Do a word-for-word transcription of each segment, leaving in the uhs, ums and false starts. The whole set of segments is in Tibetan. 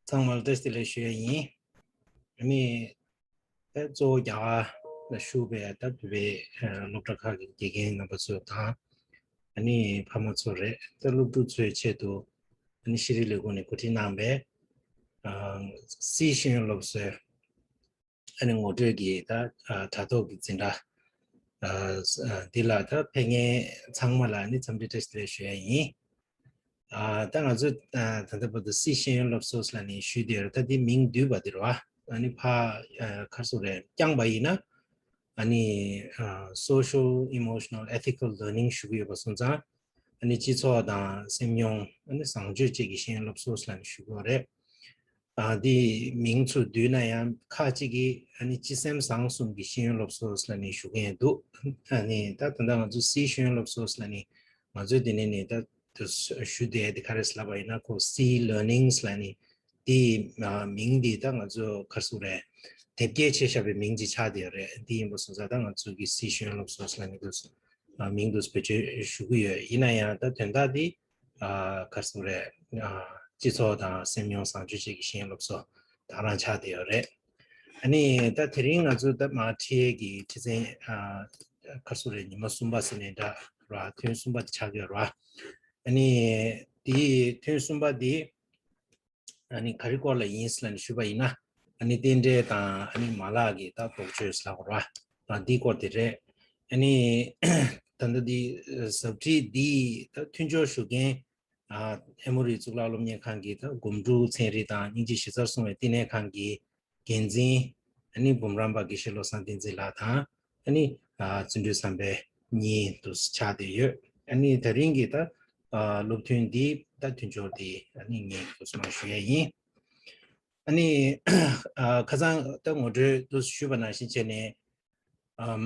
ཚང་མར་བཀྲ་ཤིས་བདེ་ལེགས་ཞུ་ཡ་ཡིན། ཨ་ནི། ད་གཙོ་བོ་རྒྱ་གར་ལ་བཞུགས་པའི་ད་བོད་པའི་ཨ་སློབ་གྲྭ་ཁག་གི་དགེ་རྒན་རྣམ་པ་ཚོ་དང་། ཨ་ནི་ཕ་མ་ཚོ་རེད། ད་སློབ་ཕྲུག་ཚོའི་ཆེད་དུ་ཨ་ནི་ཤེས་རིག་ལས་ཁུངས་ནས་གོ་སྒྲིག་གནང་པའི་ཨ་སིའི་ཤེས་ཡོན་སློབ་གསོའི་ཨ་ནི་ངོ་སྤྲོད་ཀྱི་ད་ཨ་དྲ་ཐོག་གི་འཛིན་གྲྭ་ཨ་ཨ་འདི་ལ་ད་ཕེབས་མཁན་ཚང་མ་ལ་ཨ་ནི་འཚམས་འདྲི་བཀྲ་ཤིས་བདེ་ལེགས་ཞུ་ཡ་ཡིན། ཨ་ད་ང་ཚོས་ཨ་ད་ལྟ་བར་དུ་སིའི་ཤེས་ཡོན་སློབ་གསོ་ཟེར་ནས་ཞུས་བསྡད་ཡོད་རེད། ད་འདི་མིང་བསྡུས་པ་འདི་རེད་བ། ཨ་ནི་ཕ་ཨ་ག་རེ་ཟེར་དགོས་རེད། བསྐྱངས་པ་ཡིན་ན་ཨ་ནི་ཨ་social emotional ethical learning ཞུ་གི་ཡོད་པ་སོང་ཙང་། ཨ་ནི་སྤྱི་ཚོགས་དང་སེམས་མྱོང་། ཨ་ནི་བཟང་སྤྱོད་བཅས་ཀྱི་ཤེས་ཡོན་སློབ་གསོ་ཟེར་ནས་ཞུ་གི་ཡོད་རེད། ཨ་འདི་མིང་ཚོ་བསྡུས་ན་ཡང་ཁག་ཅིག་གིས་ཨ་ནི་སྤྱི་སེམས་བཟང་གསུམ་གྱི་ཤེས་ཡོན་སློབ་གསོ་ཟེར་ནས་ཞུ་མཁན་འདུག་ཨ་ནི་ད་ད་ལྟ་ང་ཚོ་སིའི་ཤེས་ཡོན་སློབ་གསོ་ཟེར་ནས་ང་ཚོའི་འདི་ནས་ནི་ད་དུ་ཞུ་བསྡད་དེ་ག་རེ་ཟེར་ལབ་པ་ཡིན་ན། ཁོ་སིའི་ལར་ནིང་ཟེར་ནས་དེའི་ཨ་མིང་འདི་ད་ང་ཚོ་ག་རེ་ཟེར་དགོས་རེད། དེབ་སྐྱེལ་བྱས་བཞག་པའི་མིང་ཅིག་ཆགས་བསྡད་ཡོད་རེད། འདི་ཡིན་པ་སོང་ཙང་ད་ང་ཚོ་གི་སིའི་ཤེས་ཡོན་སློབ་གསོ་ཟེར་ནས་འདུག་ཨ་མིང་འདུག་བེད་སྤྱོད་ཞུ་གི་ཡོད། ཡིན་ན་ཡང་ད་དོན་དག་འདི་ཨ་ག་རེ་ཟེར་དགོས་རེད། ཨ་སྤྱི་ཚོགས་དང་སེམས་མྱོང་བཟང་སྤྱོད་བཅས་ཀྱི་ཤེས་ཡོན་སློབ་གསོ་དེ་རང་ཆགས་བསྡད་ཡོད་རེད། ཨ་ནི་ད་དེ་རིང་ང་ཚོ་ད་མ་ཁྲིད་ཀྱི་ཁྲིད་ཚན་ཨ་ག་རེ་ཟེར་དགོས་རེད། ཉི་མ་གསུམ་པ་ཟེར་ནས་འདྲ་ར། ཐུན་གསུམ་པ་ཆགས་ཀྱི་ཡོད་ར། ཨ་ནི་དེའི་ཐུན་གསུམ་པ་འདི་ཨ་ནི་ག་རེ་སྐོར་ལ་ཡིན་ཟེར་ནས་ཞུས་པ་ཡིན་ན། ཨ་ནི་རྟེན་འབྲེལ་དང་ཨ་ནི་མ་ལག་གི་ད་དོགས་གཅོད་ཟེར་ལབ་དགོས་ར། ཨ་འདིའི་སྐོར་དེ་རེད། ཨ་ནི་ད་ལྟ་འདི་ཟབ་ཁྲིད་འདི་ད་མཐུན་སྦྱོར་ཞུ་མཁན་ཨ་ཨེ་མོ་རི་གཙུག་ལག་སློབ་གཉེར་ཁང་གི་ད་སྒོམ་སྒྲུབ་ཚན་རིག་དང་སྙིང་རྗེ་གཞི་རྩར་སོང་བའི་བསྟི་གནས་ཁང་གི་འགན་འཛིན། ཨ་ནི་འབུམ་རམས་པ་དགེ་བཤེས་བློ་བཟང་བསྟན་འཛིན་ལགས་དང་། ཨ་ནི་ཨ་བརྩོན་འགྲུས་བསམ་འཕེལ་གཉིས་འདུག་ཆགས་བསྡད་ཡོད། ཨ་ནི་དེ་རིང་གི་ད་ཨ་སློབ་ཐུན་འདི་ད་མཐུན་སྦྱོར་འདི་ཨ་ནི་ངས་འདུག་མར་ཞུ་ཡ་ཡིན། ཨ་ནི་ཨ་ཁ་སང་ད་ངོ་སྤྲོད་འདུག་ཞུས་པ་ནང་བཞིན་བྱས་ནས། ཨམ།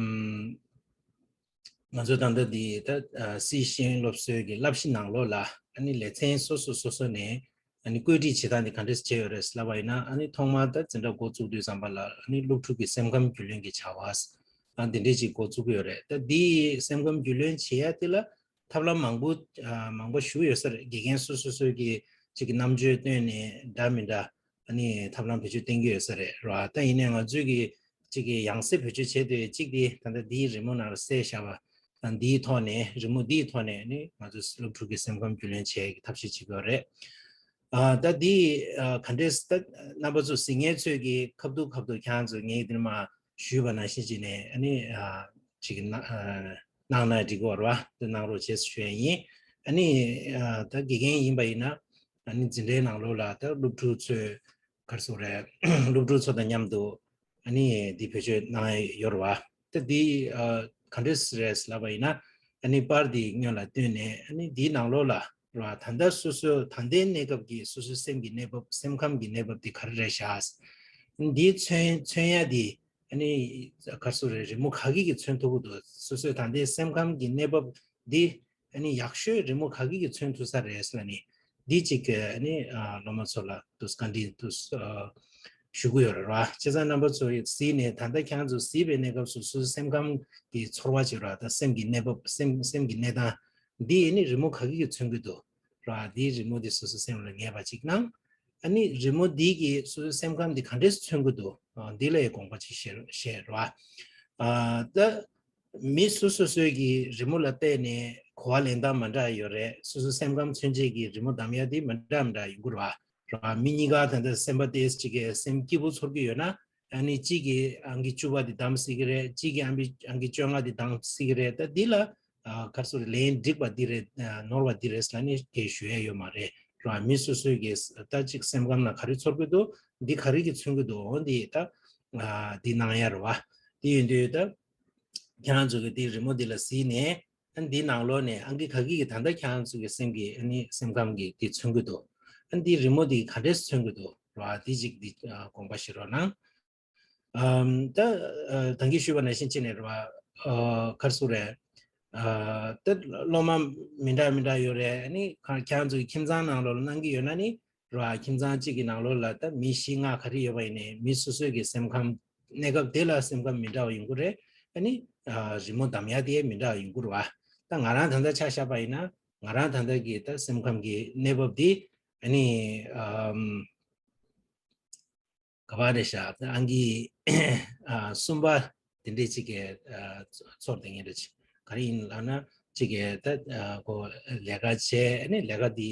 ང་ཚོ་ད་ལྟ་འདི་ད་ཨ་སིའི་ཤེས་ཡོན་སློབ་གསོའི་གི་བསླབ་གཞི་ནང་ལོགས་ལ་ཨ་ནི་ལེ་ཚན་སོ་སོ་སོ་སོ་ནས་ཨ་ནི་བཀོད་སྒྲིག་བྱེད་སྟངས་འདི་ག་འདྲས་བྱས་ཡོད་རེད་ལབ་པ་ཡིན་ན། ཨ་ནི་ཐོག་མར་ད་འཛིན་གྲྭ་འགོ་བཙུགས་དུས་ཙམ་པ་ལ་ཨ་ནི་སློབ་ཕྲུག་གི་སེམས་ཁམས་རྒྱུས་ལོན་གྱི་བྱ་བ་ཨ་འདི་འདྲས་ཅིག་འགོ་བཙུགས་ཀྱི་ཡོད་རེད། ད་འདི་སེམས་ཁམས་རྒྱུས་ལོན་བྱེད་ཡ་དེ་ལ་ཐབས་ལམ་མང་པོ་ཨ་མང་པོ་ཞིག་ཡོད་ས་རེད། དགེ་རྒན་སོ་སོ་སོའི་གི་ཅིག་གི་རྣམ་དཔྱོད་བཏོན་ནས་འདྲ་མི་འདྲ་ཨ་ནི་ཐབས་ལམ་བེད་སྤྱོད་གཏོང་གི་ཡོད་ས་རེད་ར། ད་ཡིན་ནའི་ང་ཚོས་ཀྱི་གཅིག་གི་ཡང་སེ་བེད་སྤྱོད་བྱེད་འདོད་གཅིག་དེ་ད་ལྟ་འདིའི་རི་མོ་ནང་ལ་གསལ་བཞག་པ་དང་། འདིའི་ཐོག་ནས་རི་མོ་འདིའི་ཐོག་ནས་ནི་ང་ཚོ་སློབ་ཕྲུག་གི་སེམས་ཁམས་རྒྱུས་ལོན་བྱེད་ཀྱི་ཐབས་ཤེས་བྱེད་དགོས་རེད། ཨ་ད་འདི་ཨ་ག་འདྲས་ད་རྣམ་པ་ཚོ་གཟིགས་མཁན་ཚོས་ཀྱི་ཁ་ཐུག་ཁ་ཐུག་ཁྱེད་རང་ཚོ་ངས་འདིར་མ་ཞུས་པ་ནང་བཞིན་བྱས་ནས་ཨ་ནི་ཨ་ཅིག་གི་གནང་ཨ་གནང་ན་འགྲིག་གི་རེད་བ། དེ་གནང་རོགས་བྱེད་ཞུ་ཡ་ཡིན། ཨ་ནི་ཨ་ད་དགེ་རྒན་ཡིན་པ་ཡིན་ན་ཨ་ནི་འཛིན་གྲྭའི་ནང་ལོགས་ལ་ད་སློབ་ཕྲུག་ཚོས་ག་རེ་ཟེར་དགོས་རེད། སློབ་ཕྲུག་ཚོ་དང་མཉམ་དུ་ཨ་ནི་འདི་བེད་སྤྱོད་གནང་ཡ་ཡོད་རེད་བ། ད་འདི་ཨ་ག་འདྲས་རེད་ལབ་པ་ཡིན་ན། ཨ་ནི་པར་འདི་སྔོན་ལ་བཏོན་ནས་ཨ་ནི་འདིའི་ནང་ལོགས་ལ་རེད་བ། ད་ལྟ་སོ་སོའི་ད་ལྟའི་གནས་སྐབས་ཀྱི་སོ་སོའི་སེམས་ཀྱི་གནས་བབ། སེམས་ཁམས་ཀྱི་གནས་བབ་འདི་ག་རེ་རེད་ཤག་འདི་མཚོན་མཚོན་ཡ་འདི་ཨ་ནི་ག་རེ་ཟེར་དགོས་རེད། རི་མོ་ག་གི་གིས་མཚོན་ཐུབ་ཀྱི་འདུག་སོ་སོའི་ད་ལྟའི་སེམས་ཁམས་ཀྱི་གནས་བབ་འདི་ཨ་ནི་ཡག་ཤོས་རི་མོ་ག་གི་གིས་མཚོན་ཐུབ་ས་རེད་ཟེར་ནས་འདི་གཅིག་གི་ཨ་ནི་ཨ་སློབ་མ་ཚོ་ལ་འདུག་བཀའ་འདྲི་འདུག་ཨ་ཞུ་གི་ཡོད་རེད་ར། བྱས་ཙང་རྣམ་པ་ཚོ་གཟིགས་ནས་ད་ལྟ་ཁྱེད་རང་ཚོ་གཟིགས་པའི་གནས་སྐབས་སུ་སོ་སོའི་སེམས་ཁམས་ཀྱི་ཚོར་བ་ཅིག་ར། ད་སེམས་ཀྱི་གནས་བབ། སེམས་སེམས་ཀྱི་གནས་སྟངས་འདི་ཨ་ནི་རི་མོ་ག་གི་གིས་མཚོན་གྱི་འདུག་ར། འདིའི་རི་མོ་འདི་སོ་སོའི་སེམས་ལ་ངེས་པ་ཅིག་གནང་། ཨ་ནི་རི་མོ་འདི་གིས་སོ་སོའི་སེམས་ཁམས་འདི་ག་འདྲས་མཚོན་གྱི་འདུག་ཨ་འདི་ལ་ཡང་དགོངས་པ་ཅིག་བཞེས་བཞེས་ར། ཨ་ད་མི་སོ་སོ་སོའི་གི་རི་མོ་ལ་བལྟས་ནས་གོ་བ་ལེན་སྟངས་མ་འདྲ་ཡོད་རེད། སོ་སོའི་སེམས་ཁམས་མཚོན་བྱེད་ཀྱི་རི་མོ་བདམས་ཡ་དེ་མ་འདྲ་མ་འདྲ་ཡོང་གི་རེད་བ། ར་མི་གཉིས་ཀ་ད་ལྟ་སེམས་པ་ཏོག་ཙམ་ཅིག་གི་སེམས་སྐྱིད་པོ་ཚོར་གྱི་ཡོད་ན། ཨ་ནི་གཅིག་གིས་ཨང་ཀི་བཅུ་པ་དེ་བདམས་སྲིད་ཀྱི་རེད། གཅིག་གིས་ཨང་ཀི་ཨང་ཀི་བཅོ་ལྔ་དེ་བདམས་སྲིད་ཀྱི་རེད། ད་འདི་ལ་ཨ་ག་རེ་ཟེར་དགོས་རེད། ལན་འགྲིག་པ་འདི་རེད། ཨ་ནོར་བ་འདི་རེད་ཟེར་ནས་སྐད་ཞུ་ཡ་ཡོད་མ་རེད། ར་མི་སོ་སོའི་གི་ད་ཅིག་སེམས་ཁམས་ནང་ག་རེ་ཚོར་གྱི་འདུག་འདི་ག་རེ་གིས་མཚོན་གྱི་འདུག་འོ་འདི་ད་ཨ་འདི་གནང་ཡ་རེད་བ། དེ་ཡིན་དུས་ད་ཁྱེད་རང་ཚོ་གི་དེ་རི་མོ་འདི་ལ་གཟིགས་ནས། ཨ་འདིའི་ནང་ལོགས་ནས་ཨང་ཀི་ག་གི་གིས་ད་ལྟ་ཁྱེད་རང་ཚོ་གི་སེམས་ཀྱི་ཨ་ནི་སེམས་ཁམས་ཀྱི་དེ་མཚོན་གྱི་འདུག་ཨ་འདིའི་རི་མོ་འདི་ག་འདྲས་མཚོན་གྱི་འདུག་ར། འདི་གཅིག་འདི་ཨ་དགོངས་པ་བཞེས་རོགས་གནང་། ཨམ་ད་ཨ་ད་གིན་ཞུས་པ་ནང་བཞིན་བྱས་ནས་རེད་བ། ཨ་ག་རེ་ཟེར་དགོས་རེད། ཨ་ད་སློབ་མ་མི་འདྲ་མི་འདྲ་ཡོད་རེད། ཨ་ནི་ཁ་ཁྱེད་རང་ཚོ་གི་ཁྱིམ་ཚང་ནང་ལོགས་ལ་གནང་གི་ཡོད་ན་ནི་རེད་བ། ཁྱིམ་ཚང་གཅིག་གི་ནང་ལོགས་ལ་ད་མི་བཞི་ལྔ་ག་རེ་ཡོད་པ་ཡིན་ནའི་མི་སོ་སོའི་གི་སེམས་ཁམས་གནས་སྐབས་དེ་ལ་སེམས་ཁམས་མི་འདྲ་བ་ཡོང་གི་རེད། ཨ་ནི་ཨ་རི་མོ་བདམས་ཡ་དེ་མི་འདྲ་བ་ཡོང་གི་རེད་བ། ད་ང་རང་ད་ལྟ་ཆ་བཞག་པ་ཡིན་ན་ང་རང་ད་ལྟ་གི་ད་སེམས་ཁམས་ཀྱི་གནས་བབ་དེ་ཨ་ནི་ཨམ། ག་པར་རེད་ཤག་ཨང་ཀི་ཨ་གསུམ་པ་དེ་འདྲས་ཅིག་གི་ཨ་ཚོར་དེ་ངེས་རེད། ག་རེ་ཡིན་ལབ་ན་ཅིག་གི་ད་ཨ་ཁོ་ལས་ཀ་བྱས་ནས་ལས་ཀ་འདི་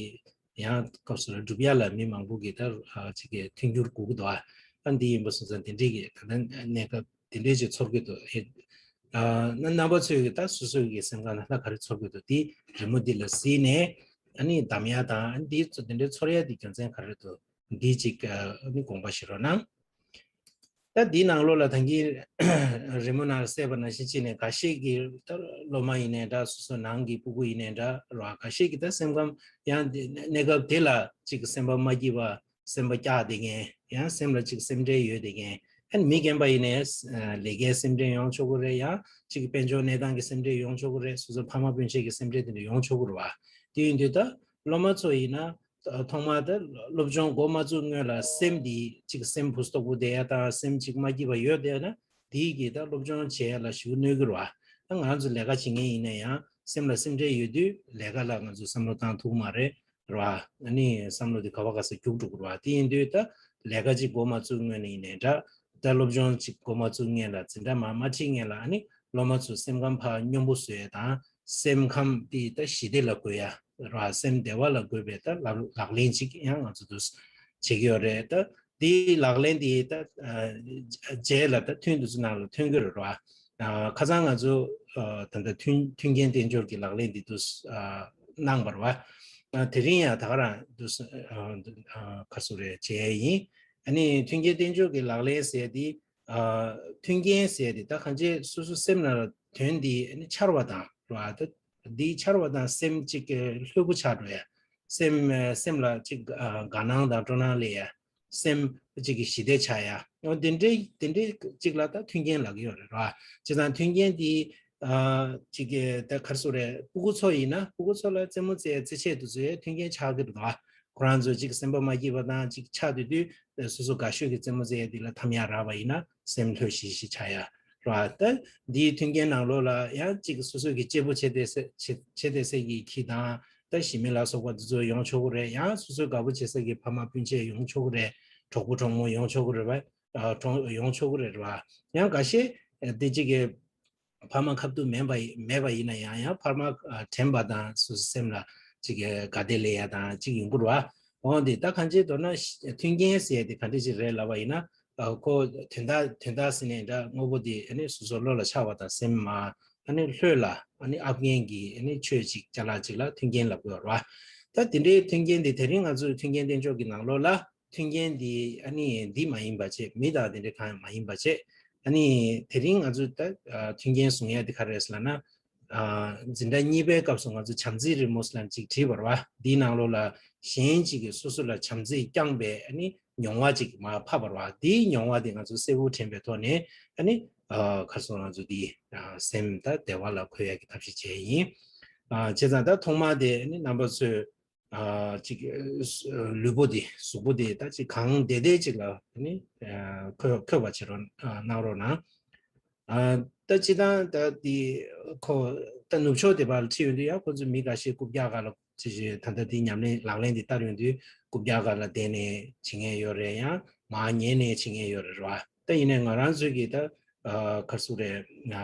ཡང་སྐབས་སུ་སྒྲུབ་ཡ་ལ་མི་མང་པོ་གིས་ད་ཨ་ཅིག་གི་མཐུན་འགྱུར་དགོས་ཀྱི་འདུག་ཨ་འདི་ཡིན་པ་སོང་ཙང་དེ་འདྲས་ཀྱི་ད་ལྟ་གནས་སྐབས་དེ་འདྲས་ཅིག་ཚོར་གྱི་འདུག་ཨ་ན་རྣམ་པ་ཚོས་ཀྱི་ད་སོ་སོ་གི་སེམས་ཁ་ནང་ལ་ག་རེ་ཚོར་གྱི་འདུག་དེ་རི་མོ་འདི་ལ་གཟིགས་ནས་ཨ་ནི་གདམ་ཡ་དང་ཨ་ནི་འདི་ཚོ་དེ་འདྲའི་ཚོར་ཡ་དེ་རྒྱུ་མཚན་ག་རེ་འདུག་འདི་གཅིག་ཨ་ནི་དགོངས་པ་བཞེས་རོགས་གནང་། ད་འདི་ནང་ལོགས་ལ་ད་གིན་རི་མོ་ནང་གསལ་བ་ནང་བཞིན་བྱས་ནས་ཁ་ཤས་ཀྱི་ད་སློབ་མ་ཡིན་ནའི་འདྲ། སོ་སོ་ནང་གི་སྤུ་གུ་ཡིན་ནའི་འདྲ་རོ། ཁ་ཤས་ཀྱི་ད་སེམས་ཁམས་ཡང་གནས་སྐབས་དེ་ལ་གཅིག་སེམས་པ་མ་སྐྱིད་པ། སེམས་པ་སྐྱག་བསྡད་མཁན། ཡང་སེམས་ལ་ཅིག་སེམས་ཁྲལ་ཡོད་བསྡད་མཁན། ཨ་ནི་མི་རྒན་པ་ཡིན་ནའི་ལས་ཀའི་སེམས་ཁྲལ་ཡོང་ཆོག་གི་རེད། ཡང་ཅིག་དཔལ་འབྱོར་གནས་སྟངས་ཀྱི་སེམས་ཁྲལ་ཡོང་ཆོག་གི་རེད། སོ་སོ་ཕ་མ་སྤུན་མཆེད་ཀྱི་སེམས་ཁྲལ་དེ་འདྲ་ཡོང་ཆོག་གི་རེད་བ། དེ་ཡིན་དུས་ད་སློབ་མ་ཚོ་ཡིན་ན་ཐོག་མར་ད་སློབ་སྦྱོང་འགོ་མ་བཙུགས་སྔོན་ལ་སེམས་འདི་ཅིག་སེམས་བུ་སྟོབས་པོ་བསྡད་ཡ་དང་སེམས་ཅིག་མ་སྐྱིད་པ་ཡོད་བསྡད་ཡ་ན་དེའི་གི་ད་སློབ་སྦྱོང་བྱེད་ཡ་ལ་ཞེ་པོ་གནོད་གི་རེད་བ། ད་ང་རང་ཚོ་ལས་ཀ་བྱེད་མཁན་ཡིན་ན་ཡང་སེམས་ལ་སེམས་ཁྲལ་ཡོད་དུས་ལས་ཀ་ལ་ང་ཚོ་བསམ་བློ་བཏང་ཐུབ་མ་རེད། རེད་བ། ཨ་ནི་བསམ་བློ་དེ་ག་བ་ག་ས་རྒྱུག་འགྲོ་གི་རེད་བ། དེ་ཡིན་དུས་ད་ལས་ཀ་ཅིག་འགོ་མ་བཙུགས་སྔོན་ནས་ཡིན་ནའི་འདྲ། ད་སློབ་སྦྱོང་ཅིག་འགོ་མ་བཙུགས་སྔོན་ལ་འཛིན་གྲྭ་མ་མ་ཁྲིད་སྔོན་ལ་ཨ་ནི་སློབ་མ་ཚོ་སེམས་ཁམས་ཕར་སྙོམས་པོ་བཟོ་ཡ་དང་སེམས་ཁམས་དེ་ད་ཞི་བདེ་ལ་འགོད་ཡ་རེད་བ། སེམས་བདེ་བ་ལ་འགོད་པའི་ད་ལག་ལག་ལེན་ཅིག་ཡང་ང་ཚོ་དུ་བྱེད་ཀྱི་ཡོད་རེད། ད་དེའི་ལག་ལེན་དེ་ད་ཨ་རྗེས་ལ་ད་ཐུན་དུ་ཚོ་ནང་ལ་ཐོན་གྱི་རེད་བ། ཨ་ཁ་སང་ང་ཚོ་ཨ་ད་ལྟ་མཐུན་མཐུན་རྐྱེན་དཔལ་འབྱོར་གྱི་ལག་ལེན་འདི་དུ་ཨ་གནང་བ་རེད་བ། ཨ་དེ་རིང་ཡང་ད་ག་རང་དུ་ཨ་ཨ་ཁ་སུ་རེ་བྱས་ཡིན། ཨ་ནི་མཐུན་རྐྱེན་དཔལ་འབྱོར་གྱི་ལག་ལེན་ཟེར་དེ་ཨ་མཐུན་རྐྱེན་ཟེར་དེ་ད་གང་ཅི་སོ་སོ་སེམས་ལ་དོན་དེ་ཨ་ནི་འཆར་བ་དང་རེད་བ། ད་འདི་འཆར་བ་དང་སེམས་གཅིག་གི་ལྷོད་པོ་ཆགས་འགྲོ་ཡ། སེམས་སེམས་ལ་གཅིག་ཨ་དགའ་སྣང་དང་སྤྲོ་སྣང་སླེབས་ཡ། སེམས་གཅིག་གི་ཞི་བདེ་ཆགས་ཡ། འོ་དེ་འདྲའི་དེ་འདྲའི་གཅིག་ལ་ད་མཐུན་རྐྱེན་ལབ་ཀྱི་ཡོད་རེད་ར། བྱས་ཙང་མཐུན་རྐྱེན་དེ་ཨ་གཅིག་གི་ད་ག་རེ་ཟེར་རེད། སྤུ་གུ་ཚོ་ཡིན་ན་སྤུ་གུ་ཚོ་ལ་རྩེད་མོ་རྩེ་རྩེད་ཆས་དེ་ཚོའི་མཐུན་རྐྱེན་ཆགས་ཀྱི་རེད་ར། ཁོ་རང་ཚོ་གཅིག་སེམས་པ་མ་སྐྱིད་པ་དང་གཅིག་ཆགས་དུས་དུས་སོ་སོ་དགའ་ཤོས་ཀྱི་རྩེད་མོ་རྩེ་ཡ་དེ་ལ་འཐམ་ཡ་རག་པ་ཡིན་ན་སེམས་ལྷོད་ཤིག་ཤིག་ཆགས་ཡ་ར། ད་འདིའི་མཐུན་རྐྱེན་ནང་ལོགས་ལ་ཡང་གཅིག་སོ་སོ་གི་གཅེས་པོ་བྱེད་བསྡད་ས་བྱེད་བྱེད་བསྡད་ས་གི་ཁྱི་དང་། ད་ཞི་མི་ལ་སོགས་པ་འདི་ཚོ་ཡོང་ཆོག་གི་རེད། ཡང་སོ་སོའི་དགའ་པོ་བྱེད་ས་གི་ཕ་མ་སྤུན་མཆེད་ཡོང་ཆོག་གི་རེད། གྲོགས་པོ་གྲོགས་མོ་ཡོང་ཆོག་གི་རེད་བ། ཨ་གྲོགས་ཡོང་ཆོག་གི་རེད་བ། ཡང་འགའ་ཤས་ཨ་དེ་གཅིག་གི་ཕ་མ་ཁ་ཐུག་མེད་པ་ཡི་མེད་པ་ཡིན་ན་ཡང་ཡང་ཕ་མ་ཨ་དྲན་པ་དང་སོ་སོ་སེམས་ལ་གཅིག་གི་དགའ་བདེ་སླེབས་ཡ་དང་གཅིག་ཡོང་གི་རེད་བ། འོ་དེ་ད་གང་ཅི་མདོར་ན་མཐུན་རྐྱེན་ཟེར་ཡ་དེ་ག་འདྲ་ཅིག་རེད་ལབ་པ་ཡིན་ན། ཨ་ཁོ་དོན་དག་དོན་དག་ཟེར་ནས་འདྲ་དངོས་པོ་དེ་ཨ་ནི་སོ་སོ་བློ་ལ་འཆར་བ་དང་སེམས་མ་ཨ་ནི་ལྷོད་ལ་ཨ་ནི་ཨབ་མཁན་གྱི་ཨ་ནི་ཆོས་ཅིག་ཅ་ལག་ཅིག་ལ་མཐུན་རྐྱེན་ལབ་དགོས་རེད་བ། ད་དེ་འདྲའི་མཐུན་རྐྱེན་དེ་དེ་རིང་ང་ཚོའི་མཐུན་རྐྱེན་བསྟན་ཕྱོགས་ཀྱི་ནང་ལོགས་ལ་མཐུན་རྐྱེན་དེ་ཨ་ནི་འདི་མ་ཡིན་པ་བྱས། མི་དང་དེ་འདྲའི་གང་ཡང་མ་ཡིན་པ་བྱས། ཨ་ནི་དེ་རིང་ང་ཚོས་ད་ཨ་མཐུན་རྐྱེན་བཟུང་ཡ་དེ་ག་རེ་རེད་ཟེར་ལབ་ན། ཨ་འཛིན་གྲྭ་གཉིས་པའི་སྐབས་སུ་ང་ཚོ་བྱམས་བརྩེའི་རི་མོ་ཟེར་ལབ་ཅིག་བྲིས་པ་རེད་བ། འདིའི་ནང་ལོགས་ལ་གཞན་གཅིག་གིས་སོ་སོ་ལ་བྱམས་བརྩེས་བསྐྱངས་པའི་ཨ་ནི་མྱོང་བ་ཅིག་མར་ཕབ་པ་རེད་བ། འདིའི་མྱོང་བ་དེ་ང་ཚོ་གསལ་པོ་དྲན་པའི་ཐོག་ནས་ཨ་ནི་ཨ་ག་རེ་ཟེར་ང་ཚོ་འདི་ཨ་སེམས་ད་བདེ་བ་ལ་འཁོད་ཡ་གི་ཐབས་ཤེས་བྱས་ཡིན། ཨ་བྱས་ཙང་ད་ཐོག་མར་དེ་ཨ་ནི་རྣམ་པ་ཚོས་ཨ་ཅིག་ལུས་པོ་དེ་གཟུགས་པོ་དེ་ད་ཅིག་གང་བདེ་བདེ་ཅིག་ལ་ཨ་ནི་ཨ་འཁོད་འཁོད་པ་བྱེད་རོགས་ཨ་གནང་རོགས་གནང་། ཨ་ད་སྤྱིར་བཏང་ད་དེ་ཁོ་ད་ནུབ་ཕྱོགས་དེ་བར་ཁྲིད་ཡོང་དུས་ཡང་ཁོ་ཚོ་མི་འགའ་ཤས་རྐུབ་བཀྱག་སྒང་ལ་ཅི་ཞིག་ད་ལྟ་དེ་ཉམས་ལེན་ལག་ལེན་དེ་བསྟར་ཡོང་དུས་རྐུབ་བཀྱག་སྒང་ལ་བསྡད་ནས་བྱེད་མཁན་ཡོད་རེད། ཡང་མར་ཉལ་ནས་བྱེད་མཁན་ཡོད་རེད་ར། ད་ཡིན་ནའི་ང་རང་ཚོའི་གི་ད་ཨ་ག་རེ་ཟེར་རེད། ཨ་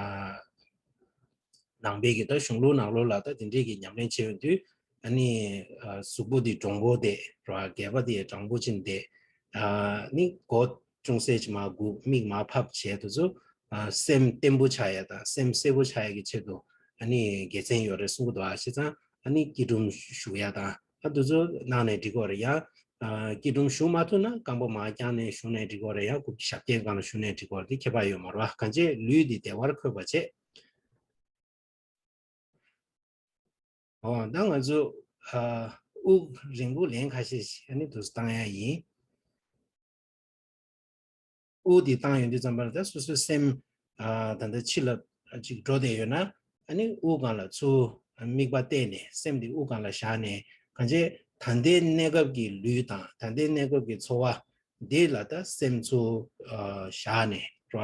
ནང་པའི་གི་ད་གཞུང་ལུགས་ནང་ལོགས་ལ་ད་དེ་འདྲའི་གི་ཉམས་ལེན་བྱེད་ཡོང་དུས་ཨ་ནི་ཨ་གཟུགས་པོ་དེ་དྲང་པོ་བསྡད་ར། སྒལ་པ་དེ་དྲང་པོ་ཅིག་བསྡད། ཨ་ནི་མགོ་ཅུང་ཟད་ཅིག་མར་སྒུར། མིག་མར་ཕབ་བྱས་དུས་ཚོ་ཨ་སེམས་བརྟན་པོ་ཆགས་ཡ་དང་སེམས་གསལ་པོ་ཆགས་ཡ་གི་ཆེད་དུ་ཨ་ནི་དགེ་མཚན་ཡོད་རེད་གསུང་གི་འདུག་ཨ་བྱས་ཙང་ཨ་ནི་སྐྱིལ་ཀྲུང་བཞུགས་ཡ་དང་ཨ་དུས་ཚོད་གནང་ནས་འགྲིག་གི་རེད། ཡང་ཨ་སྐྱིལ་ཀྲུང་བཞུགས་མ་ཐུབ་ན་རྐང་པ་མར་བརྐྱངས་ནས་བཞུགས་ནས་འགྲིག་གི་རེད། ཡང་རྐུབ་ཞབས་བརྐྱངས་སྒང་ལ་བཞུགས་ནས་འགྲིག་གི་རེད། དེ་ཁྱད་པར་ཡོད་མ་རེད་བ། གང་བྱས་ལུས་འདི་བདེ་བར་འཁོད་པ་བྱས། འོ་ད་ང་ཚོ་ཨ་དབུགས་རིང་པོ་ལན་ཁ་ཤས་ཤིག་ཨ་ནི་དུས་བཏང་ཡ་ཡིན། དབུགས་འདི་བཏང་ཡོང་དུས་ཙམ་པ་ལ་ད་སོ་སོའི་སེམས་ཨ་ད་ལྟ་ཕྱི་ལ་ཅིག་འགྲོ་བསྡད་ཡོད་ན་ཨ་ནི་དབུགས་སྒང་ལ་ཚུར་དམིགས་པ་གཏད་ནས་སེམས་འདི་དབུགས་སྒང་ལ་བཞག་ནས་གང་བྱས་ད་ལྟའི་གནས་སྐབས་ཀྱི་ལུས་དང་ད་ལྟའི་གནས་སྐབས་ཀྱི་ཚོར་བ་འདི་ལ་ད་སེམས་ཚུར་ཨ་བཞག་ནས་ར།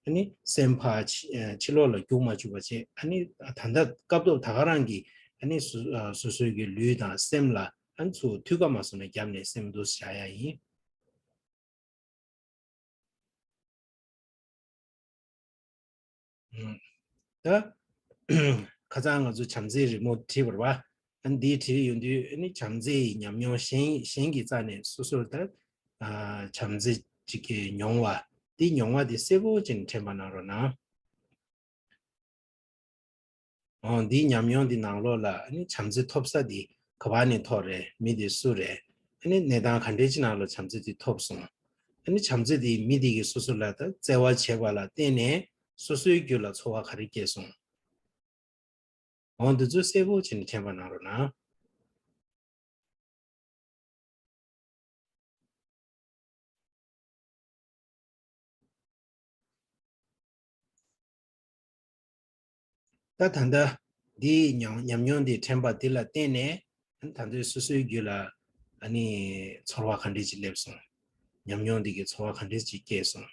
ཨ་ནི་སེམས་ཕར་ཕྱི་ཨ་ཕྱི་ལོགས་ལ་རྒྱུག་མ་བཅུག་པ་བྱས། ཨ་ནི་ད་ལྟ་སྐབས་ཐོག་ད་ག་རང་གི་ཨ་ནི་སོ་ཨ་སོ་སོའི་གི་ལུས་དང་སེམས་ལ་ཨ་ནི་ཚུར་ཐུགས་ཁ་མ་སོང་ན་བརྒྱབ་ནས་སེམས་འདུ་བྱ་ཡ་ཡིན། ད་ཁ་སང་ང་ཚོ་བྱམས་བརྩེའི་རི་མོ་བྲིས་པ་རེད་བ། ཨ་ནི་འདི་བྲིས་ཡོང་དུས་ཨ་ནི་བྱམས་བརྩེ་ཡི་ཉམས་མྱོང་གཞན་གཞན་གྱི་རྩ་ནས་སོ་སོར་ད་བྱམས་བརྩེ་ཅིག་གི་མྱོང་བ། འདི་མྱོང་བ་འདི་གསལ་པོ་ཅིག་དྲན་པ་གནང་རོགས་གནང་། འོ་འདིའི་ཉམས་མྱོང་འདི་ནང་ལོགས་ལ་ཨ་ནི་བྱམས་བརྩེ་ཐོབ་ས་འདི་ག་པ་ནས་ཐོབ་རེད། མི་འདི་སུ་རེད། ཨ་ནི་གནས་སྟངས་ག་འདྲའི་ཅིག་ནང་ལ་བྱམས་བརྩེ་འདི་ཐོབ་སོང་། ཨ་ནི་བྱམས་བརྩེ་འདི་མི་འདི་གིས་སོ་སོ་ལ་ད་བརྩེ་བ་བྱེད་པ་ལ་བརྟེན་ནས་སོ་སོའི་རྒྱུད་ལ་ཚོར་བ་ག་རེ་སྐྱེས་སོང་། འོ་འདི་ཚོ་གསལ་པོ་བྱས་ནས་དྲན་པ་གནང་རོགས་གནང་། ད་ད་ལྟ་འདིའི་ཉམས་ཉམས་མྱོང་འདི་དྲན་པ་འདི་ལ་བརྟེན་ནས་ད་ལྟའི་སོ་སོའི་རྒྱུད་ལ་ཨ་ནི་ཚོར་བ་ག་འདྲས་ཅིག་སླེབས་སོང་། ཉམས་མྱོང་འདི་གི་ཚོར་བ་ག་འདྲས་ཅིག་སྐྱེས་སོང་།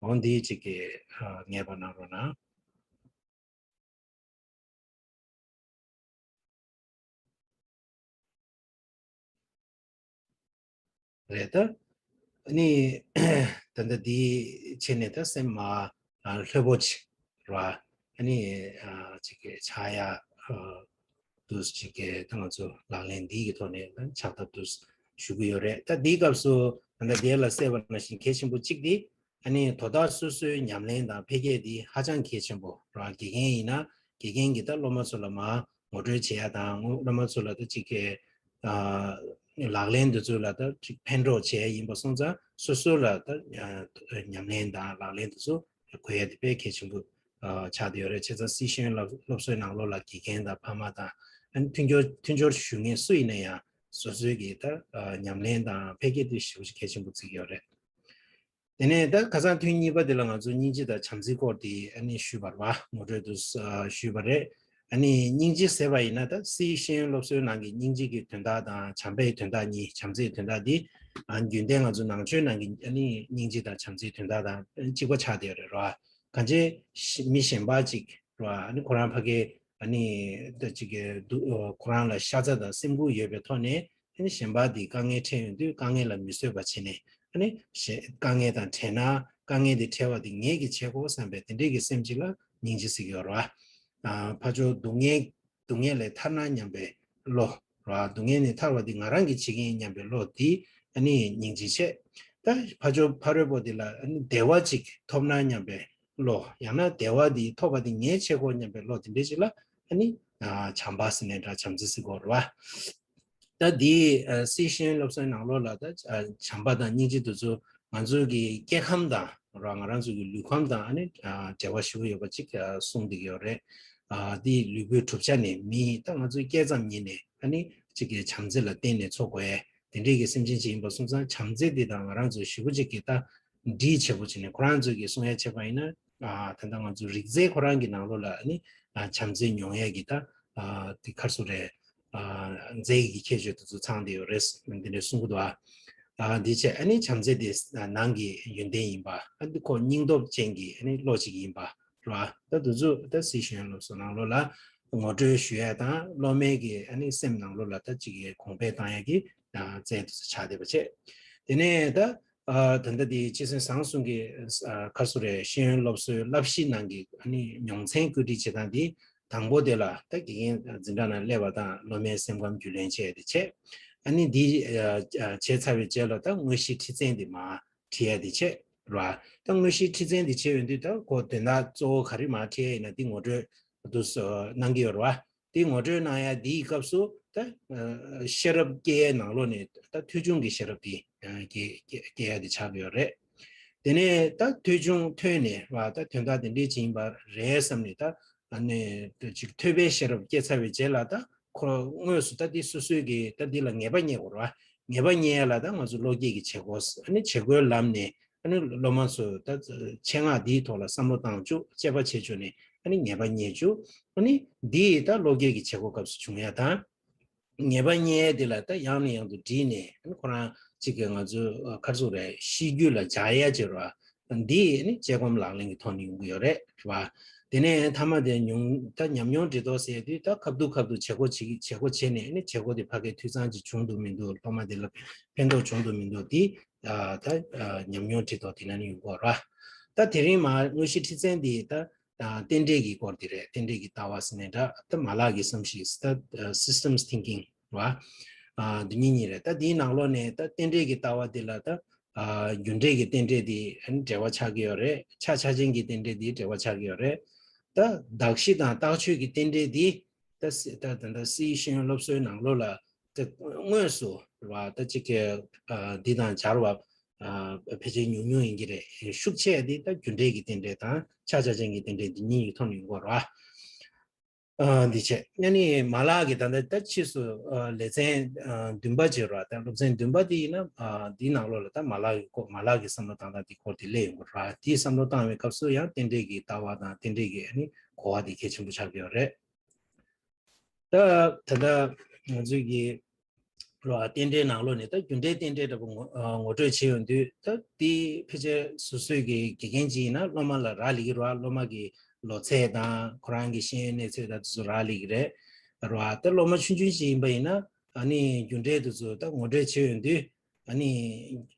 འོ་འདི་ཅིག་གི་ངེས་པ་གནང་རོགས་གནང་། རེད་ད། ཨ་ནི་ད་ལྟ་འདི་བྱས་ནས་ད་སེམས་མ་ལྷོད་པོ་ཅིག་ར། ཨ་ནི་ཅིག་གི་ཆགས་ཡ་འདུག་ཅིག་གི་ད་ང་ཚོ་ལག་ལེན་འདི་གི་ཐོག་ནས་ད་ཕྱག་བཏབ་འདུག་ཞུ་གི་ཡོད་རེད། ད་འདིའི་སྐབས་སུ་ད་ལྟ་འདི་ལ་གསལ་བ་ནང་བཞིན་གལ་ཆེན་པོ་གཅིག་འདི། ཨ་ནི་དོ་བདག་སོ་སོའི་ཉམས་ལེན་དང་འཕེལ་རྒྱས་འདི་ཧ་ཅང་གལ་ཆེན་པོ་ར། དགེ་རྒན་ཡིན་ན་དགེ་རྒན་གྱིས་ད་སློབ་མ་ཚོ་ལ་མར་ངོ་སྤྲོད་བྱེད་ཡ་དང་སློབ་མ་ཚོ་ལ་ད་ཅིག་གི་ལག་ལེན་འདི་ཚོ་ལ་ད་ཅིག་ཕན་གྲོགས་བྱེད་ཡ་ཡིན་པ་སོང་ཙང་སོ་སོ་ལ་ད་ཉམས་ལེན་དང་ལག་ལེན་འདི་ཚོ་དགོས་ཡ་དེ་དཔེ་གལ་ཆེན་པོ་ཆགས་བསྡད་ཡོད་རེད། བྱས་ཙང་སི་ཤེས་ཡོན་སློབ་སློབ་གསོའི་ནང་ལོགས་ལ་དགེ་རྒན་དང་ཕ་མ་དང་ཨ་ནི་མཐུན་སྦྱོར་མཐུན་སྦྱོར་ཞུ་མཁན་སུ་ཡིན་ན་ཡང་སོ་སོའི་གི་ད་ཉམས་ལེན་དང་འཕེལ་རྒྱས་དེ་ཞེ་པོ་ཅིག་གལ་ཆེན་པོ་བརྩི་གི་ཡོད་རེད། དེ་ནས་ད་ཁ་སང་ཐུན་གཉིས་པ་དེ་ལ་ང་ཚོ་སྙིང་རྗེ་དང་བྱམས་བརྩེའི་སྐོར་དེ་ཨ་ནི་ཞུས་པ་རེད་བ། ངོ་སྤྲོད་དུ་ཞུས་པ་རེད། ཨ་ནི་སྙིང་རྗེ་ཟེར་བ་ཡིན་ན་ད་སི་ཤེས་ཡོན་སློབ་གསོའི་ནང་གི་སྙིང་རྗེ་གི་དོན་དག་དང་བྱམས་པའི་དོན་དག་གཉིས། བྱམས་བརྩེའི་དོན་དག་འདི་ཨ་རྒྱུན་ལྡན་ང་ཚོ་ནང་ཆོས་ནང་གི་ཨ་ནི་སྙིང་རྗེ་དང་བྱམས་བརྩེའི་དོན་དག་དང་གཅིག་པ་ཆགས་བསྡད་ཡོད་རེད་ར། གང་ཅི་མི་གཞན་པ་ཅིག་ར་ཨ་ནི་ཁོ་རང་ཕ་གི་ཨ་ནི་ད་ཅིག་གི་ཁོ་རང་ལ་ཤ་ཚ་དང་སེམས་ཁུར་ཡོད་པའི་ཐོག་ནས། ཨ་ནི་གཞན་པ་དེ་དཀའ་ངལ་འཕྲད་ཡོང་དུས་དཀའ་ངལ་ལ་མི་བཟོད་པ་བྱས་ནས། ཨ་ནི་གཞན་དཀའ་ངལ་དང་བྲལ་ན་དཀའ་ངལ་དེ་བྲལ་བ་དེ་ངས་ཀྱིས་བྱེད་དགོས་བསམ་པའི་དེ་འདྲའི་གི་སེམས་ཅིག་ལ་སྙིང་རྗེ་ཟེར་གྱི་ཡོད་རེད་བ། ཨ་ཕར་ཕྱོགས་སྡུག་བསྔལ་སྡུག་བསྔལ་ལས་ཐར་ན་སྙམ་པའི་བློ་རེད་བ། སྡུག་བསྔལ་ནས་ཐར་བ་དེ་ང་རང་གིས་བྱེད་ཀྱི་ཡིན་སྙམ་པའི་བློ་དེ་ཨ་ནི་སྙིང་རྗེ་བྱས། ད་ཕར་ཕྱོགས་ཕ་རོལ་པོ་དེ་ལ་ཨ་ནི་བདེ་བ་ཅིག་ཐོབ་ན་སྙམ་པའི་བློ། ཡང་ན་བདེ་བ་དེ་ཐོབ་པ་དེ་ངས་བྱེད་དགོས་སྙམ་པའི་བློ་དེ་འདྲའི་ཅིག་ལ་ཨ་ནི་བྱམས་པ་ཟེར་ནའི་འདྲ་བྱམས་བརྩེ་ཟེར་དགོས་རེད་བ། ད་འདི་ཨ་སི་ཤེས་ཡོན་སློབ་གསོའི་ནང་ལོགས་ལ་ད་ཨ་བྱམས་པ་དང་སྙིང་རྗེ་དེ་ཚོ་ང་ཚོའི་གི་སྐྱེ་ཁམས་དང་ར་ང་རང་ཚོའི་གི་ལུས་ཁམས་དང་ཨ་ནི་ཨ་འབྲེལ་བ་ཞེ་པོ་ཡོད་པ་ཅིག་ཨ་གསུངས་བསྡད་ཀྱི་ཡོད་རེད། ཨ་འདི་ལུས་པོའི་གྲུབ་ཆ་ནས་མི་ད་ང་ཚོའི་སྐྱེས་ཙམ་ཉིད་ནས་ཨ་ནི་ཅིག་གི་བྱམས་བརྩེ་ལ་བརྟེན་ནས་འཚོ་དགོས་ཡས་དེ་འདྲའི་གི་སེམས་ཅན་ཅིག་ཡིན་པ་སོང་ཙང་བྱམས་བརྩེ་འདི་དང་ང་རང་ཚོ་ཞེ་པོ་ཅིག་གི་ད་འདྲིས་ཆེ་པོ་བྱས་ནས་ཁོ་རང་ཚོས་ཀྱི་གསུང་ཡ་བྱས་པ་ཡིན་ན། ཨ་ད་ལྟ་ང་ཚོ་རིགས་རྫས་ཁོ་རང་གི་ནང་ལོགས་ལ་ཨ་ནི་ཨ་བྱམས་བརྩེ་མྱོང་ཡ་གི་ད་ཨ་དེ་ག་རེ་ཟེར་རེད། ཨ་རྫས་ཀྱི་ཁྱད་ཆོས་དེ་ཚོ་ཚང་བསྡད་ཡོད་རེད། འདི་འདྲ་གསུང་གི་འདུག་ཨ་ཨ་འདི་བྱས་ཨ་ནི་བྱམས་བརྩེ་དེ་ནང་གི་ཡོན་ཏན་ཡིན་པ། ཨ་འདི་ཁོ་སྙིང་སྟོབས་ཅན་གྱི་ཨ་ནི་བློ་ཅིག་ཡིན་པ་རེད་བ། ད་དེ་ཚོ་ད་སི་ཤེས་ཡོན་སློབ་གསོ་ནང་ལོགས་ལ་ངོ་སྤྲོད་ཞུ་ཡ་དང་སློབ་མའི་གི་ཨ་ནི་སེམས་ནང་ལོགས་ལ་ད་ཅིག་གི་གོང་འཕེལ་བཏང་ཡ་གི་ཨ་རྫས་དེ་ཚོ་ཆགས་བསྡད་པ་བྱས། དེ་ནས་ད་ཨ་ད་ལྟ་དེ་སྤྱི་སེམས་བཟང་གསུམ་གྱི་ཨ་ག་རེ་ཟེར་རེད། ཤེས་ཡོན་སློབ་གསོའི་བསླབ་གཞི་ནང་གི་ཨ་ནི་མྱོང་ཚན་བཀོད་སྒྲིག་བྱེད་སྟངས་དེ་དང་པོ་དེ་ལ་ད་དགེ་རྒན་འཛིན་གྲྭ་ནང་སླེབས་པ་དང་སློབ་མའི་སེམས་ཁམས་རྒྱུས་ལོན་བྱས་ཏེ་བྱས། ཨ་ནི་འདི་ཨ་ཨ་བྱས་ཚར་བའི་རྗེས་ལ་ད་དངོས་གཞིའི་ཁྲིད་ཚན་དེ་མར་ཁྲིད་ཡ་དེ་བྱས་ར། ད་དངོས་གཞིའི་ཁྲིད་ཚན་དེ་བྱས་ཡོང་དུས་ད་ཁོ་དོན་དག་གཙོ་བོ་ག་རེ་མར་ཁྲིད་ཡ་ཡིན་ན་འདི་ངོ་སྤྲོད་དུ་གནང་གི་ཡོད་རེད་བ། དེ་ངོ་སྤྲོད་གནང་ཡ་དེའི་སྐབས་སུ་ད་ཨ་ཤེས་རབ་སྐྱེ་ཡའི་ནང་ལོགས་ནས་ད་ཐོས་བྱུང་གི་ཤེས་རབ་དེ་ཨ་སྐྱེ་སྐྱེ་སྐྱེ་ཡ་དེ་ཆགས་ཀྱི་ཡོད་རེད། དེ་ནས་ད་ཐོས་བྱུང་ཐོས་ནས་བ་ད་དོན་དག་དེ་འདྲས་ཅིག་ཡིན་པ་རེད་བསམ་ནས་ད་ཨ་ནི་ད་ཅིག་ཐོས་པའི་ཤེས་རབ་སྐྱེ་ཚར་བའི་རྗེས་ལ་ད་ཁོ་དངོས་སུ་ད་འདི་སོ་སོའི་གི་ད་འདི་ལ་ངེས་པ་རྙེད་དགོས་རེད་བ། ངེས་པ་རྙེད་ཡ་ལ་ད་ང་ཚོ་བློ་སྐྱེད་ཀྱི་བྱེད་སྒོ་ཨ་ནི་བྱེད་སྒོའི་ལམ་ནས། ཨ་ནི་སློབ་མ་ཚོས་ད་ཆེད་མངགས་འདིའི་ཐོག་ལ་བསམ་བློ་བཏང་བཅུག་དཔྱད་པ་བྱེད་བཅུག་ནས་ཨ་ནི་ངེས་པ་རྙེད་བཅུག་ཨ་ནི་འདི་ཡིས་ད་བློ་སྐྱེད་ཀྱི་བྱེད་སྒོ་སྐབས་སུ་བྱུང་ཡ་དང་། ངེས་པ་རྙེད་ཡ་འདི་ལ་ད་ཡང་ནས་ཡང་དུ་དྲིས་ནས་ཨ་ནི་ཁོ་རང་གཅིག་གི་ང་ཚོ་ག་རེ་ཟེར་རེད། གཤིས་རྒྱུད་ལ་འཇགས་ཡ་ཅིག་རེད་བ། འདི་ཨ་ནི་དཔྱད་སྒོམ་ལག་ལེན་གྱི་ཐོག་ནས་ཡོང་གི་ཡོད་རེད་བ། དེ་ནས་མཐའ་མ་དེ་ཉུང་ད་ཉམས་མྱོང་འདྲི་དོ་ཟེར་དུས་ད་ཁ་ཐུག་ཁ་ཐུག་བྱེད་སྒོ་བྱེད་བྱེད་སྒོ་བྱས་ནས་ཨ་ནི་བྱེད་སྒོ་དེ་ཕ་གིའི་འཐུས་ཚང་ཅིག་བྱུང་འདུག་མི་འདུག་སློབ་མ་དེ་ལ་ཕན་ཐོགས་བྱུང་འདུག་མི་འདུག་དེ། ཨ་ད་ཨ་ཉམས་མྱོང་འདྲི་དོ་དེ་ན་ནི་ཡོང་གི་ཡོད་རེད། ད་དེ་རིང་མ་དངོས་གཞི་ཁྲིད་ཚན་འདི་ད་ད་རྟེན་འབྲེལ་གྱི་སྐོར་འདི་རེད། རྟེན་འབྲེལ་གྱི་ལྟ་བ་ཟེར་ནས་འདྲ། ད་མ་ལག་གི་བསམ་གཞིག་ད་systems thinking རེད་བ། འདི་གཉིས་གཉིས་རེད། ད་འདིའི་ནང་ལོགས་ནས་ད་རྟེན་འབྲེལ་གྱི་ལྟ་བ་འདི་ལ་ད་རྒྱུ་འབྲས་ཀྱི་རྟེན་འབྲེལ་འདི་འབྲེལ་བ་ཆགས་ཀྱི་ཡོད་རེད། ཆ་ཆ་ཅན་གྱི་རྟེན་འབྲེལ་འདི་འབྲེལ་བ་ཆགས་ཀྱི་ཡོད་རེད། ད་གདགས་གཞི་དང་རྟགས་ཆོས་ཀྱི་རྟེན་འབྲེལ་འདི་ད་སི་ད་ད་ད་སི་ཤེས་ཡོན་སློབ་གསོའི་ནང་ལོགས་ལ་ད་དངོས་སུ་རེད་བ། ད་ཅིག་གི་འདི་དང་སྦྱར་བ་ཕལ་ཆེར་ཉུང་ཉུང་ཡིན་གྱི་རེད། ཤུགས་ཆེ་འདི་ད་རྒྱུ་འབྲས་ཀྱི་རྟེན་འབྲེལ་དང་ཆ་ཆ་ཅན་གྱི་རྟེན་འབྲེལ་འདི་གཉིས་ཀྱི་ཐོག་ནས་ཡོང་གི་རེད་བ། འདི་བྱས་ཨ་ནི་མ་ལག་གི་ད་ལྟ་ད་ཕྱིས་སུ་ལེ་ཚན་བདུན་པ་བྱས་རེད་བ། ད་སློབ་ཚན་བདུན་པ་འདི་ཡིན་ན་འདིའི་ནང་ལོགས་ལ་ད་མ་ལག་གི་སྐོར། མ་ལག་གི་བསམ་བློ་བཏང་སྟངས་འདི་སྐོར་འདི་སླེབས་ཡོང་གི་རེད་བ། དེའི་བསམ་བློ་བཏང་བའི་སྐབས་སུ་ཡང་རྟེན་འབྲེལ་གྱི་ལྟ་བ་དང་རྟེན་འབྲེལ་གྱི་ཨ་ནི་གོ་བ་འདི་གལ་ཆེན་པོ་ཆགས་ཀྱི་ཡོད་རེད། ད་ད་ལྟ་ང་ཚོས་ཀྱི་རེད་བ། རྟེན་འབྲེལ་ནང་ལོགས་ནས་ད་རྒྱུ་འབྲས་རྟེན་འབྲེལ་འདྲ་པོ་ངོ་ངོ་སྤྲོད་བྱེད་ཡོང་དུས། ད་དེ་ཕལ་ཆེར་སོ་སོའི་གི་དགེ་རྒན་ཅིག་ཡིན་ན་སློབ་མ་ལ་རག་ལས་ཀྱི་རེད་བ། སློབ་མ་གི་ལོ་ཚད་དང་ཁོ་རང་གི་ཤེས་ཡོན་གནས་ཚད་དང་དེ་ཚོ་རག་ལས་ཀྱི་རེད། རེད་བ། ད་སློབ་མ་ཆུང་ཆུང་ཅིག་ཡིན་པ་ཡིན་ན་ཨ་ནི་རྒྱུ་འབྲས་དེ་ཚོ་ད་ངོ་སྤྲོད་བྱེད་ཡོང་དུས། ཨ་ནི་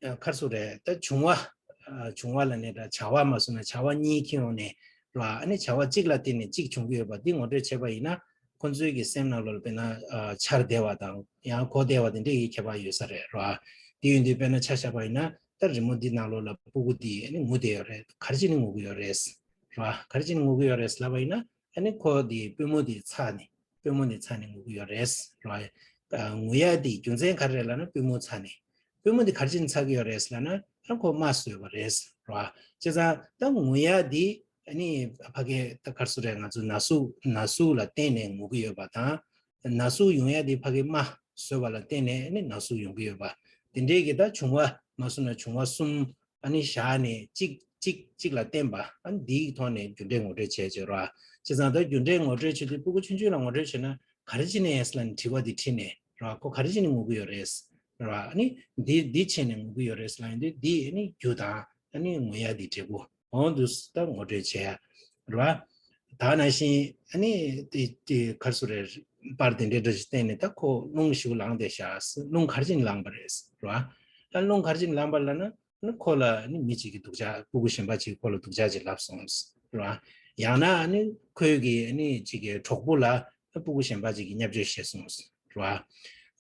ཨ་ག་རེ་ཟེར་དགོས་རེད། ད་བྱུང་བ་ཨ་བྱུང་བ་ལབ་ནས་ད་བྱ་བ་མ་སོང་ན་བྱ་བ་གཉིས་ཁྱེར་ཡོང་ནས་རེད་བ། ཨ་ནི་བྱ་བ་གཅིག་ལ་བརྟེན་ནས་གཅིག་བྱུང་གི་ཡོད་པ་འདི་ངོ་སྤྲོད་བྱས་པ་ཡིན་ན། ཁོ་ཚོའི་གི་སེམས་ནང་ལོགས་ལ་དཔེར་ན་ཨ་འཆར་བདེ་བ་དང་ཡང་གོ་བདེ་བ་དེ་འདྲ་ཡི་ཁྱད་པར་ཡོད་ས་རེད་རེད་བ། དེ་ཡིན་དུས་དཔེར་ན་ཆ་བཞག་པ་ཡིན་ན། ད་རི་མོ་འདི་ནང་ལོགས་ལ་སྤུ་གུ་འདི་ཨ་ནི་ངུ་བསྡད་ཡོད་རེད། ག་རེ་བྱས་ནས་ངུ་གི་ཡོད་རེད། རེད་བ། ག་རེ་བྱས་ནས་ངུ་གི་ཡོད་རེད་ལབ་པ་ཡིན་ན། ཨ་ནི་ཁོ་འདི་པུས་མོ་འདི་ཚ་ནས། པུས་མོ་འདི་ཚ་ནས་ངུ་གི་ཡོད་རེད། རེད་བ། ཨ་ངུ་ཡ་འདི་རྒྱུ་མཚན་ག་རེ་རེད་ལབ་ན་པུས་མོ་ཚ་ནས། པུས་མོ་འདི་ག་རེ་བྱས་ནས་ཚ་གི་ཡོད་རེད་ལབ་ན། ཨ་ཁོ་རྨ་བཟོས་པ་རེད། རེད་བ། བྱས་ཙང་ད་ངུ་ཡ་འདི་ཨ་ནི་ཕ་གི་ད་ག་རེ་ཟེར་དགོས་རེད། ང་ཚོ་ན་ཟུག་ན་ཟུག་ལ་བརྟེན་ནས་ངུ་གི་ཡོད་པ་དང་། ན་ཟུག་ཡོང་ཡ་དེ་ཕ་གི་རྨ་བཟོས་པ་ལ་བརྟེན་ནས་ཨ་ནི་ན་ཟུག་ཡོང་གི་ཡོད་པ། དེ་འདྲའི་གི་ད་བྱུང་བ་མ་སོང་ན་བྱུང་བ་གསུམ་ཨ་ནི་བཞག་ནས་གཅིག་གཅིག་གཅིག་ལ་བརྟེན་པ། ཨ་ནི་འདིའི་ཐོག་ནས་རྒྱུ་འབྲས་ངོ་སྤྲོད་བྱས་བྱས་ར། བྱས་ཙང་ད་རྒྱུ་འབྲས་ངོ་སྤྲོད་བྱེད་དུས་སྤུ་གུ་ཆུང་ཆུང་ལ་ངོ་སྤྲོད་བྱས་ན་ག་རེ་བྱས་ནས་ལབ་ནས་དྲི་བ་འདི་དྲིས་ནས་ར། ཁོ་ག་རེ་བྱས་ནས་ངུ་གི་ཡོད་རེད་ར། ཨ་ནི་འདི་འདི་བྱས་ནས་ངུ་གི་ཡོད་རེད་ལབ་ཡོང་དུས་འདི་ཨ་ནི་རྒྱུ་དང་ཨ་ནི་ངུ་ཡ་འདི་འབྲས་བུ། འོ་འདུག་སེ་ད་ངོ་སྤྲོད་བྱས་ཡ་རེད་བ། ད་ནང་བཞིན་ཨ་ནི་དེ་དེ་ག་རེ་ཟེར་དགོས་རེད། པར་དེ་འདྲའི་འདྲ་ཞིག་བསྟན་ནས་ད་ཁོ་རླུང་ཞེ་པོ་ལངས་བསྡད་ཤག་རླུང་ག་རེ་བྱས་ནས་ལངས་པ་རེད་རེད་བ། ད་རླུང་ག་རེ་བྱས་ནས་ལངས་པ་ལབ་ན། ཨ་ནི་ཁོ་ལ་ཨ་ནི་མི་གཅིག་གིས་སྡུག་ཅག་སྤུ་གུ་གཞན་པ་གཅིག་ཁོ་ལ་སྡུག་ཅག་ཅིག་ལབ་སོང་རེད་བ། ཡང་ན་ཨ་ནི་ཁོའི་གི་ཨ་ནི་གཅིག་གི་གྲོགས་པོ་ལ་སྤུ་གུ་གཞན་པ་གཅིག་གིས་བརྙས་བཅོས་བྱས་སོང་རེད་བ།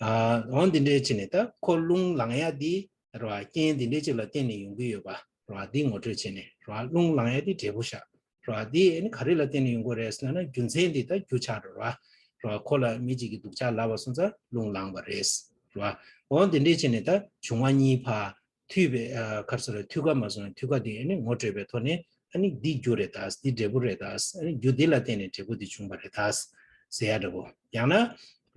ཨ་འོ་འདི་འདྲའི་བྱས་ནས་ད་ཁོ་རླུང་ལངས་ཡ་འདི་རེད་བ། རྐྱེན་འདི་འདྲའི་ཅིག་ལ་བརྟེན་ནས་ཡོང་གི་ཡོད་པ་རེད་བ། འདི་ངོ་སྤྲོད་བྱས་ནས་རེད་བ། རླུང་ལངས་ཡ་འདི་འབྲས་བུ་ཤག་རེད་བ། འདི་ཨ་ནི་ག་རེ་ལ་བརྟེན་ནས་ཡོང་གི་རེད་ཟེར་ན། རྒྱུ་མཚན་འདི་ད་རྒྱུ་ཆགས་འགྲོ་རེད་བ། རེད་བ། ཁོ་ལ་མི་གཅིག་གིས་སྡུག་ཅག་ལབ་པ་སོང་ཙང་རླུང་ལངས་པ་རེད། རེད་བ། འོ་འདི་འདྲའི་བྱས་ནས་ད་བྱུང་བ་གཉིས་ཕར་མཐུད་པའི་ཨ་ག་རེ་ཟེར་དགོས་རེད། མཐུད་ཀ་མ་སོང་ན་མཐུད་ཀ་འདི་ཨ་ནི་ངོ་སྤྲོད་པའི་ཐོག་ནས་ཨ་ནི་འདི་རྒྱུ་རེད་ད། འདི་འབྲས་བུ་རེད་ད། ཨ་ནི་རྒྱུ་འདི་ལ་བརྟེན་ནས་འབྲས་བུ་འདི་བྱུང་བ་རེད་ད་ཟེར་ཡ་འདྲ་པོ། ཡང་ན་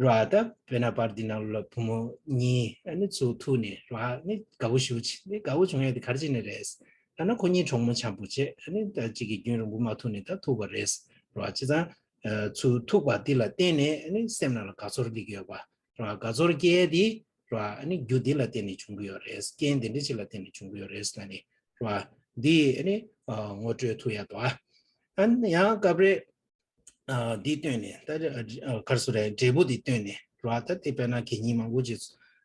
རེད་བ། ད་དཔེར་ན་པར་འདི་ནང་ལ་བུ་མོ་གཉིས་ཨ་ནི་ཚུར་ཐུག་ནས་རེད་བ། ཨ་ནི་དགའ་པོ་ཞེ་པོ་བྱས། ཨ་ནི་དགའ་པོ་བྱུང་ཡ་དེ་ག་རེ་བྱས་ནས་རེད་ལབ་ན། ཁོ་གཉིས་གྲོགས་མོ་འཆམ་པོ་བྱས། ཨ་ནི་ད་གཅིག་གིས་རྒྱུན་རིང་པོ་མ་ཐུག་ནས་ད་ཐུག་པ་རེད། རེད་བ། བྱས་ཙང་ཨ་ཚུར་ཐུག་པ་འདི་ལ་བརྟེན་ནས་ཨ་ནི་སེམས་ནང་ལ་དགའ་ཚོར་སླེབས་ཀྱི་ཡོད་པ། རེད་བ། དགའ་ཚོར་སྐྱེ་ཡ་དེ་རེད་བ། ཨ་ནི་རྒྱུ་འདི་ལ་བརྟེན་ནས་བྱུང་གི་ཡོད་རེད། རྐྱེན་འདི་འདྲ་ཅིག་ལ་བརྟེན་ནས་བྱུང་གི་ཡོད་རེད་ལབ་ནས་རེད་བ། འདི་ཨ་ནི་ཨ་ངོ་སྤྲོད་ཐུབ་ཡ་དང་། ཨ་ནི་ཡང་སྐབས་རེ་ཨ་འདི་བཏོན་ནས་ད་ཨ་ག་རེ་ཟེར་དགོས་རེད། འབྲས་བུ་འདི་བཏོན་ནས་རེད་བ། ད་དེ་དཔེར་ན་གད་སྙིགས་མང་པོ་ཅིག་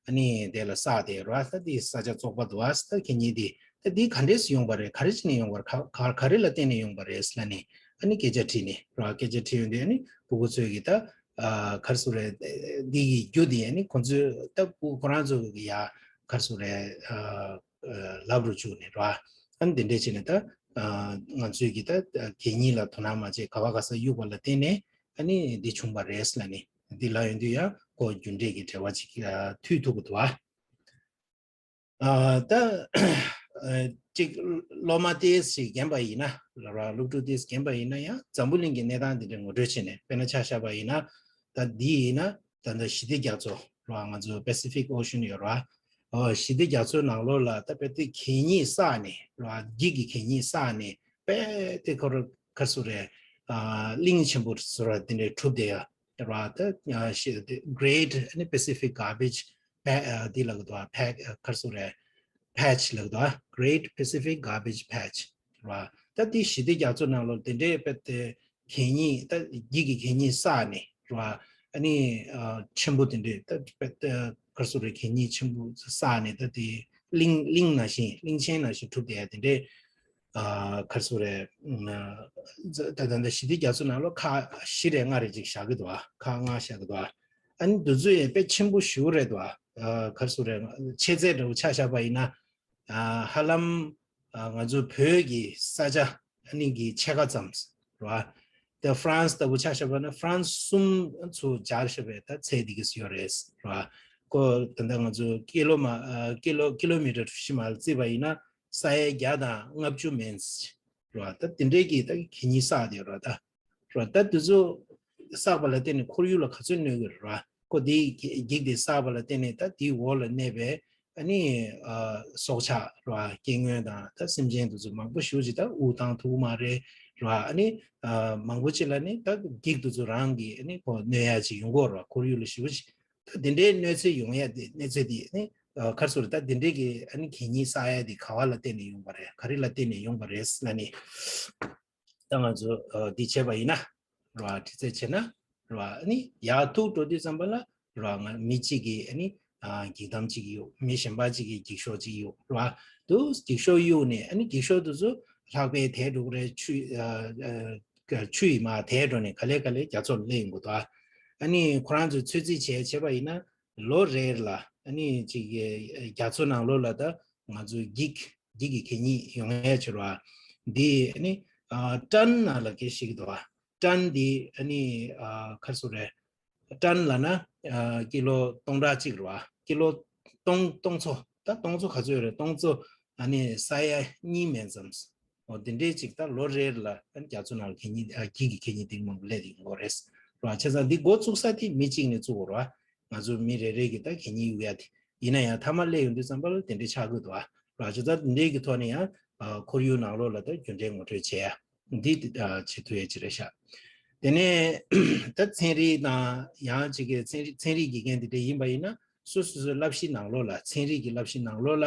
ཨ་ནི་དེ་ལ་བསགས་ཏེ་རེད་བ། ད་འདི་ས་ཆ་བཙོག་པ་འདུག་བ། ད་གད་སྙིགས་འདི་ད་འདི་ག་འདྲས་སེ་ཡོང་པ་རེད། ག་རེ་བྱས་ནས་ཡོང་པ་རེད། ག་ག་ག་རེ་ལ་བརྟེན་ནས་ཡོང་པ་རེད་ལབ་ནས་ཨ་ནི་སྐད་ཆ་དྲིས་ནས་རེད་བ། སྐད་ཆ་དྲིས་ཡོང་དུས་ཨ་ནི་སྤུ་གུ་ཚོས་ཀྱིས་ད་ཨ་ག་རེ་ཟེར་དགོས་རེད། འདི་གི་རྒྱུ་འདི་ཨ་ནི་ཁོ་ཚོས་ད་སྤུ་གུ་ཁོ་རང་ཚོ་གི་ཡ་ག་རེ་ཟེར་དགོས་རེད། ཨ་ཨ་ལབ་རུ་བཅུག་ནས་རེད་བ། ཨ་ནི་འདི་འདྲས་བྱས་ནས་ད་ཨ་ང་ཚོས་ཀྱིས་ད་གད་སྙིགས་ལ་དོ་སྣང་མ་བྱས་ག་བ་ག་ས་གཡུགས་པ་ལ་བརྟེན་ནས་ཨ་ནི་འདི་བྱུང་བ་རེད་ལབ་ནས་འདི་ལབ་ཡོང་དུས་ཡ་ཁོ་རྒྱུ་འབྲས་ཀྱི་འབྲེལ་བ་ཅིག་ཨ་མཐུད་ཐུབ་ཀྱི་འདུག་བ། ཨ་ད་ཨ་གཅིག་སློབ་མ་ཏོག་ཙམ་རྒན་པ་ཡིན་ན་ལབ་ར། སློབ་ཕྲུག་ཏོག་ཙམ་རྒན་པ་ཡིན་ན་ཡང་འཛམ་བུ་གླིང་གི་གནས་སྟངས་འདི་འདྲ་ངོ་སྤྲོད་བྱས་ནས། དཔེར་ན་ཆ་བཞག་པ་ཡིན་ན། ད་འདི་ཡིན་ན་ད་ལྟ་ཞི་བདེ་རྒྱ་མཚོ་ར། ང་ཚོ་Pacific Ocean ཡོད་ར། ཨོ་ཞི་བདེ་རྒྱ་མཚོའི་ནང་ལོགས་ལ་ད་དཔེ་དེ་གད་སྙིགས་བསགས་ནས་ར། འགྱིག་གི་གད་སྙིགས་བསགས་ནས་དཔེ་དེ་ཁོ་ར་ག་རེ་ཟེར་དགོས་རེད། ཨ་གླིང་ཆེན་པོ་ཟེར་བ་འདི་འདྲ་གྲུབ་བསྡད་ཡ་ར། ད་ཨ་ཞི་Great ཨ་ནི་Pacific Garbage Patch ཨ་འདི་ལབ་ཀྱི་འདུག་བ། Patch ཨ་ག་རེ་ཟེར་དགོས་རེད། Patch ལབ་ཀྱི་འདུག་བ། Great Pacific Garbage Patch ར། ད་དེ་ཞི་བདེ་རྒྱ་མཚོ་ནང་ལོགས་དེ་འདྲའི་དཔེ་དེ་གད་སྙིགས་ད་འགྱིག་གི་གད་སྙིགས་བསགས་ནས་ར། ཨ་ནི་ཨ་ཆེན་པོ་དེ་འདྲའི་ད་དཔེ་ད་ག་རེ་ཟེར་དགོས་རེད། གད་སྙིགས་ཆེན་པོ་བསགས་ནས་ད་དེ་གླིང་གླིང་ནང་བཞིན་གླིང་ཆེན་ནང་བཞིན་གྲུབ་བསྡད་ཡ་དེ་འདྲའི་ ག་རེ་ཟེར་དགོས་རེད། ད་ད་ད་ཞི་བདེ་རྒྱ་མཚོ་ནང་ལོགས་ཁག་བཞི་རེད་ལྔ་རེད་ཅིག་བཞག་གི་འདུག་ཨ། ཁག་ལྔ་བཞག་གི་འདུག་ཨ། ཨ་ནི་འདི་ཚོ་ཡང་དཔེ་ཆེན་པོ་ཞེ་པོ་རེད་འདུག་ཨ། ག་རེ་ཟེར་དགོས་རེད། ཆེ་ཚད་འདྲ་པོ་ཆ་བཞག་པ་ཡིན་ན། ཧ་ལམ་ང་ཚོ་བོད་ཀྱི་ས་ཆ་ཨ་ནི་གི་ཕྱེད་ཀ་ཙམ་རེད་བ། ད་ཧྥ་རན་སི་ལྟ་བུ་ཆ་བཞག་པ་ན་ཧྥ་རན་སི་གསུམ་ཚུར་སྦྱར་བཞག་པའི་ད་ཚད་འདི་གིས་ཡོད་རེད་རེད་བ། ཀོ་ད་ལྟ་ང་ཚོ་ཀི་ལོ་མ་ཀི་ལོ་ཀི་ལོ་མི་ཊར་གྲུ་བཞི་མ་ལ་བརྩིས་པ་ཡིན་ན་ས་ཡ་བརྒྱ་དང་ལྔ་བཅུ་མན་རེད་བ། ད་དེ་འདྲའི་གི་ད་གད་སྙིགས་བསགས་བསྡད་ཡོད་རེད་ད། རེད་བ། ད་དེ་ཚོ་བསགས་པ་ལ་བརྟེན་ནས་ཁོར་ཡུག་ལ་ག་ཚོད་གནོད་ཀྱི་རེད་བ། ཁོ་དེའི་འགྱིག་དེ་བསགས་པ་ལ་བརྟེན་ནས་ད་དེའི་འོག་ལ་གནས་པའི་ཨ་ནི་སྲོག་ཆགས་རེད་བ། སྐྱེ་དངོས་དང་ད་སེམས་ཅན་དེ་ཚོ་མང་པོ་ཞེ་པོ་ཅིག་ད་དབུགས་བཏང་ཐུབ་ཀྱི་མ་རེད་རེད་བ། ཨ་ནི་མང་པོ་ཅིག་ལ་ནི་ད་འགྱིག་དེ་ཚོ་རང་གི་ཨ་ནི་ཁོ་གནོད་ཡ་ཅིག་ཡོང་གི་ཡོད་རེད་བ། ཁོར་ཡུག་ལ་ཞེ་པོ་ཅིག་ད་དེ་འདྲའི་གནོད་འཚེ་ཡོང་ཡ་དེ་གནོད་འཚེ་དེ་ཨ་ནི་ག་རེ་ཟེར་དགོས་རེད། ད་དེ་འདྲའི་གི་ཨ་ནི་གད་སྙིགས་བསགས་ཡ་དེ་ག་བ་ལ་བརྟེན་ནས་ཡོང་པ་རེད། ག་རེ་ལ་བརྟེན་ནས་ཡོང་པ་རེད་ལབ་ནི། ད་ང་ཚོ་འདི་བྱས་པ་ཡིན་ན་རེད་བ། དྲི་རྩད་བྱས་ན་རེད་བ། ཨ་ནི་ཡར་ཐུག་འགྲོ་དུས་ཙམ་པ་ལ་རེད་བ། ང་མི་གཅིག་གིས་ཨ་ནི་འགྱིག་དམ་གཅིག་ཡོད། མི་གཞན་པ་གཅིག་གིས་འགྱིག་ཤོག་གཅིག་ཡོད་རེད་བ། དུ་འགྱིག་ཤོག་གཡུགས་ནས་ཨ་ནི་འགྱིག་ཤོག་དེ་ཚོ་ལྷགས་པས་དེད་འགྲོ་གི་རེད། ཆུ་ཆུ་ཡིས་མར་དེད་འགྲོ་ནས་ག་ལེ་ག་ལེ་རྒྱ་མཚོ་ལ་སླེབས་ཡོང་གི་འདུག་ཨ་ནི་ཁོ་རང་ཚོས་ཚོད་རྩིས་བྱས་བྱས་པ་ཡིན་ན་ལོ་རེ་ལ་ཨ་ནི་ཅིག་རྒྱ་མཚོ་ནང་ལོགས་ལ་ད་ང་ཚོའི་འགྱིག་འགྱིག་གི་གད་སྙིགས་ཡོང་ཡས་ཆེ་རེད་བ། འདི་ཨ་ནི་ཊན་ནང་ལ་སྐད་བཤད་ཀྱི་འདུག་བ། ཊན་འདི་ཨ་ནི་ག་རེ་ཟེར་དགོས་རེད། ཊན་ལབ་ན་ཀི་ལོ་སྟོང་ཕྲག་གཅིག་རེད་བ། ཀི་ལོ་སྟོང་སྟོང་ཚོ་ད་སྟོང་ཚོ་ག་ཚོད་ཡོད་རེད། སྟོང་ཚོ་ཨ་ནི་ས་ཡ་གཉིས་མན་ཙམ། འོ་དེ་འདྲའི་ཅིག་ད་ལོ་རེ་ལ་ཨ་ནི་རྒྱ་མཚོ་ནང་ལ་གད་སྙིགས་འགྱིག་གི་གད་སྙིགས་དེ་མང་པོ་སླེབས་ཡོང་གི་རེད་བ། བྱས་ཙང་འདི་འགོ་བཙུགས་ས་དེ་མི་གཅིག་ནས་བཙུགས་དགོས་རེད་བ། ང་ཚོ་མི་རེ་རེ་གིས་ད་གད་སྙིགས་གཡུག་ཡ་དེ། ཡིན་ན་ཡང་མཐའ་མ་སླེབས་ཡོང་དུས་ཙམ་པ་ལ་དེ་འདྲའི་ཆགས་ཀྱི་འདུག་ཨ། རེད་བ། བྱས་ཙང་འདི་གི་ཐོག་ནས་ཡང་ཁོར་ཡུག་ནང་ལོགས་ལ་ད་རྒྱུ་འབྲས་ངོ་སྤྲོད་བྱེད་ཡ་འདི་བྱེད་ཐུབ་ཡ་ཅིག་རེད་ཤག་དེ་ནས་ད་ཚན་རིག་དང་ཡང་ཅིག་གི་ཚན་རིག་ཚན་རིག་དགེ་རྒན་དེ་འདྲ་ཡིན་པ་ཡིན་ན་སོ་སོ་སོའི་བསླབ་གཞི་ནང་ལོགས་ལ་ཚན་རིག་གི་བསླབ་གཞི་ནང་ལོགས་ལ་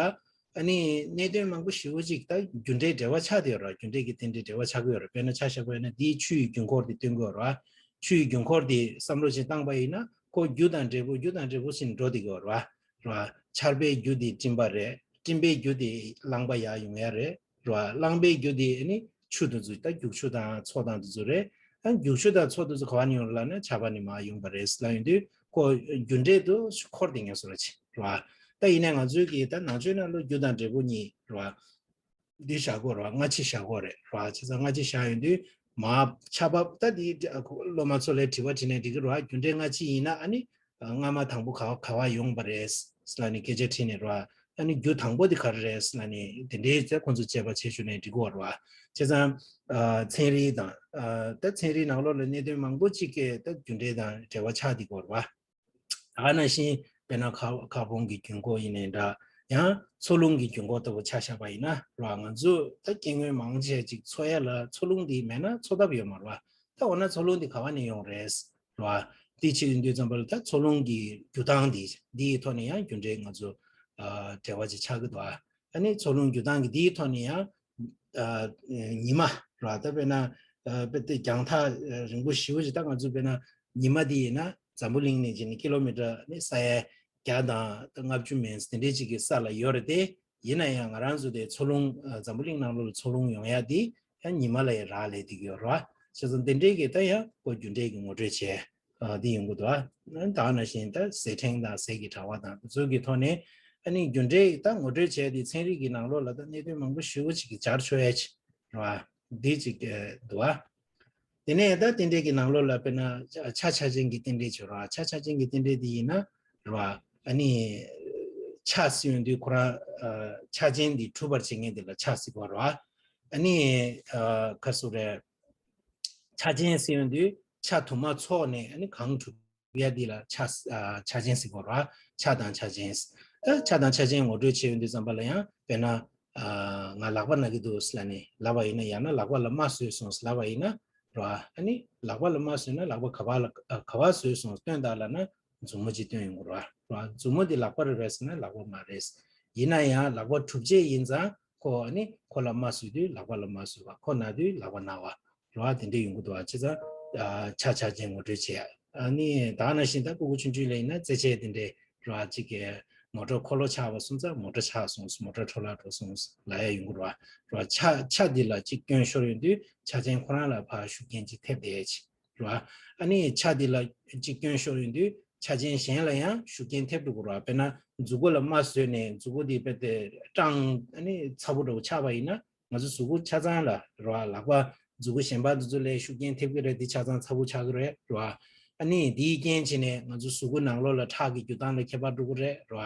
ཨ་ནི་གནད་དོན་མང་པོ་ཞེ་པོ་ཅིག་ད་རྒྱུ་འབྲས་འབྲེལ་བ་ཆགས་བསྡད་ཡོད་རེད། རྒྱུ་འབྲས་ཀྱི་རྟེན་འབྲེལ་འབྲེལ་བ་ཆགས་ཀྱི་ཡོད་རེད། དཔེར་ན་ཆ་བཞག་པ་ཡིན་ན་འདིའི་ཆུ་ཡི་རྒྱུན་འཁོར་དེ་སྟོན་གྱི་ཡོད་རེད་བ། ཆུ་ཡི་རྒྱུན་འཁོར་དེ་བསམ་བློ་ཅིག་བཏང་པ་ཡིན་ན་ཁོ་རྒྱུ་དང་འབྲས་བུ་རྒྱུ་དང་འབྲས་བུ་ཞིག་འགྲོ་བསྡད་ཀྱི་ཡོད་རེད་བ། རེད་བ། ཆར་པའི་རྒྱུ་དེ་སྤྲིན་པ་རེད། སྤྲིན་པའི་རྒྱུ་དེ་རླངས་པ་ཡར་ཡོང་ཡ་རེད། རེད་བ། རླངས་པའི་རྒྱུ་དེ་ནི་ཆུ་དེ་ཚོ་ད་རྒྱུག་ཆུ་དང་མཚོ་དང་དེ་ཚོ་རེད། ཨ་རྒྱུག་ཆུ་དང་མཚོ་དེ་ཚོ་ག་བ་ནས་ཡོང་ལབ་ན་ཆར་པ་ནས་མར་ཡོང་པ་རེད་ལབ་ཡོང་དུས་ཁོ་རྒྱུ་འབྲས་དེ་འཁོར་བསྡད་ངེས་སོ་ར་ཆེ་རེད་བ། ད་ཡིན་ནའི་ང་ཚོའི་གི་ད་ནང་ཆོས་ནང་ལ་རྒྱུ་དང་འབྲས་བུ་གཉིས་རེད་བ། འདི་བཞག་གོ་རེད་བ། སྔ་ཕྱི་བཞག་གོ་རེད་རེད་བ། བྱས་ཙང་སྔ་ཕྱི་བཞག་ཡོང་དུས་མར་ཆར་པ་ད་འདི་སློབ་མ་ཚོ་ལ་དྲི་བ་དྲིས་ནས་འགྲིག་གི་རེད་བ། རྒྱུ་འབྲས་སྔ་ཕྱི་ཡིན་ན་ཨ་ནི་སྔ་མ་དང་པོ་ག་ག་བ་ཡོང་པ་རེད་ལབ་ནས་སྐད་ཆ་དྲིས་ནས་རེད་བ། ཨ་ནི་རྒྱུ་དང་པོ་དེ་ག་རེ་རེད་ལབ་ནས་དེ་འདྲའི་ཚེ་ཁོང་ཚོ་དཔྱད་པ་བྱེད་ཞུ་ནས་འགྲིག་གི་རེད་བ། བྱས་ཙང་ཚན་རིག་དང་ད་ཚན་རིག་ནང་ལོགས་ལ་གནད་དོན་མང་པོ་གཅིག་གི་ད་རྒྱུ་འབྲས་དང་འབྲེལ་བ་ཆགས་འདུག་གི་རེད་བ། ད་ག་ནང་བཞིན་དཔེར་ན་ཁ་ཁ་སྦོམ་གྱི་རྒྱུན་འཁོར་ཡིན་ནའི་འདྲ། ཡང་འཚོ་རླུང་གི་རྒྱུན་འཁོར་ལྟ་བུ་ཆ་བཞག་པ་ཡིན་ན་རེད་བ། ང་ཚོ་ད་སྐྱེ་དངོས་མང་ཆེ་ཅིག་འཚོ་ཡ་ལ་འཚོ་རླུང་འདི་མེད་ན་འཚོ་ཐབས་ཡོད་མ་རེད་བ། ད་འོ་ན་འཚོ་རླུང་འདི་ག་བ་ནས་ཡོང་རེད་རེད་བ། དེ་བྱེད་ཡོང་དུས་ཙམ་པ་ལ་ད་འཚོ་རླུང་གི་རྒྱུ་སྟངས་འདི་འདིའི་ཐོག་ནས་ཡང་རྒྱུ་འབྲས་ང་ཚོ་ཨ་འབྲེལ་བ་ཅིག་ཆགས་ཀྱི་འདུག་ཨ། ཨ་ནི་འཚོ་རླུང་རྒྱུ་སྟངས་ཀྱི་འདིའི་ཐོག་ནས་ཡང་ཨ་ཉི་མ་རེད་བ། ད་དཔེར་ན་ཨ་དཔེ་དེ་རྒྱང་ཐག་རིང་པོ་ཞེ་པོ་ཅིག་ད་ང་ཚོ་དཔེར་ན་ཉི་མ་འདི་ཡིན་ན་འཛམ་བུ་གླིང་ནས་བྱས་ནས་ཀི་ལོ་མི་ཊར་ནི་ས་ཡ་བརྒྱ་དང་ལྔ་བཅུ་མན་དེ་འདྲའི་ཅིག་གི་ས་ལ་ཡོད་རེད་དེ། ཡིན་ན་ཡང་ང་རང་ཚོ་དེ་འཚོ་རླུང་ཨ་འཛམ་བུ་གླིང་ནང་ལོགས་ལ་འཚོ་རླུང་ཡོང་ཡ་དེ་ཡང་ཉི་མ་ལ་ཡང་རག་ལས་བསྡད་ཀྱི་ཡོད་རེད་བ། བྱས་ཙང་དེ་འདྲའི་གི་ད་ཡང་ཁོ་རྒྱུ་འབྲས་ཀྱི་ངོ་སྤྲོད་བྱས། ཨ་འདི་ཡོང་གི་འདུག་ཨ། ད་ག་ནང་བཞིན་ད་ཟད་འཕྲེང་དང་ཟས་ཀྱི་དྲ་བ་དང་དེ་ཚོ་གི་ཐོག་ནས་ཨ་ནི་རྒྱུ་འབྲས་ད་ངོ་སྤྲོད་བྱས་ཏེ་ཚན་རིག་གི་ནང་ལོགས་ལ་ད་གནད་དོན་མང་པོ་ཞེ་པོ་ཅིག་གི་སྦྱར་ཆོག་ཡ་ཅིག་རེད་བ། འདི་ཅིག་འདུག་ཨ། དེ་ནས་ད་རྟེན་འབྲེལ་གྱི་ནང་ལོགས་ལ་དཔེར་ན་ཆ་ཆ་ཆ་ཅན་གྱི་རྟེན་འབྲེལ་བྱོས་རེད་བ། ཆ་ཆ་ཅན་གྱི་རྟེན་འབྲེལ་འདི་ཡིན་ན་རེད་བ། ཨ་ནི་ཆ་ཟེར་ཡོང་དུས་ཁོ་རང་ཆ་ཅན་འདི་གྲུབ་པར་བྱེད་མཁན་འདི་ལ་ཆ་ཟེར་གོ་རེད་བ། ཨ་ནི་ག་རེ་ཟེར་དགོས་རེད། ཆ་ཅན་ཟེར་ཡོང་དུས་ཆ་དུ་མ་ཚོགས་ནས་ཨ་ནི་གང་གྲུབ་ཡ་འདི་ལ་ཆ་ཨ་ཆ་ཅན་ཟེར་གོ་ར། ཆ་དང་ཆ་ཅན། ཨ་ཆ་དང་ཆ་ཅན་ངོ་སྤྲོད་བྱེད་ཡོང་དུས་ཙམ་པ་ལ་ཡང་དཔེར་ན་ཨ་ང་ལག་པ་ན་གི་འདུག་ལབ་ནས་ལབ་པ་ཡིན་ན། ཡང་ན་ལག་པ་ལ་རྨ་བཟོས་སོང་ལབ་པ་ཡིན་ན་ར། ཨ་ནི་ལག་པ་ལ་རྨ་བཟོས་ན་ལག་པ་ག་པ་ལ་ཨ་ག་པ་བཟོས་སོང་སྟོན་དང་ལབ་ན་མཛུབ་མོ་གཅིག་སྟོན་ཡོང་གི་ར། ར་མཛུབ་མོ་འདི་ལག་པ་རེད་པས་ཟེར་ན་ལག་པ་མ་རེད། ཡིན་ན་ཡང་ལག་པ་གྲུབ་རྗེས་ཡིན་ཙང་ཁོ་ཨ་ནི་ཁོ་ལ་རྨ་བཟོས་དུས་ལག་པ་ལ་རྨ་བཟོས་པ། ཁོ་ན་དུས་ལག་པ་ན་བ། རེད་བ། དེ་འདྲ་ཡོང་གི་འདུག་བ། བྱས་ཙང་ཨ་ཆ་ཆ་ཅན་ངོ་སྤྲོད་བྱེད་ཡ། ཨ་ནི་ད་ག་ནང་བཞིན་ད་ཕྲུ་གུ་ཆུང་ཆུང་ལ་ཡིན་ན་རྩེད་ཆས་དེ་འདྲའི་རེད་བ། གཅིག་གི་ མོ་ཊ་འཁོར་ལོ་ཆག་པ་སོང་ཙང་མོ་ཊ་ཆག་སོང་། མོ་ཊ་འཕྲོ་བརླག་འགྲོ་སོང་ལབ་ཡ་ཡོང་གི་རེད་བ། རེད་བ། ཆ་ཆ་འདི་ལ་གཅིག་སྐྱོན་ཤོར་ཡོང་དུས་ཆ་ཅན་ཁོ་རང་ལ་ཕར་ཤུགས་རྐྱེན་གཅིག་ཐེབས་བསྡད་ཡ་ཅིག་རེད་བ། ཨ་ནི་ཆ་འདི་ལ་གཅིག་སྐྱོན་ཤོར་ཡོང་དུས་ཆ་ཅན་གཞན་ལ་ཡང་ཤུགས་རྐྱེན་ཐེབས་འགྲོ་གི་རེད་བ། དཔེར་ན་མཛུ་གུ་ལ་རྨ་བཟོས་ནས་མཛུ་གུ་འདི་དཔེ་དེ་སྐྲངས། ཨ་ནི་ཚ་པོ་འདྲ་བོ་ཆགས་པ་ཡིན་ན། ང་ཚོ་གཟུགས་པོ་ཆ་ཚང་ལ་རེད་བ། ལག་པ་མཛུ་གུ་གཞན་པ་འདི་ཚོ་ལ་ཤུགས་རྐྱེན་ཐེབས་ཀྱི་རེད། འདི་ཆ་ཚང་ཚ་པོ་ཆགས་ཀྱི་རེད། རེད་བ། ཨ་ནི་འདིའི་རྐྱེན་བྱས་ནས་ང་ཚོ་གཟུགས་པོ་ནང་ལོགས་ལ་ཁྲག་གི་རྒྱུ་སྟངས་ལ་ཁྱད་པར་འགྲོ་གི་རེད། རེད་བ།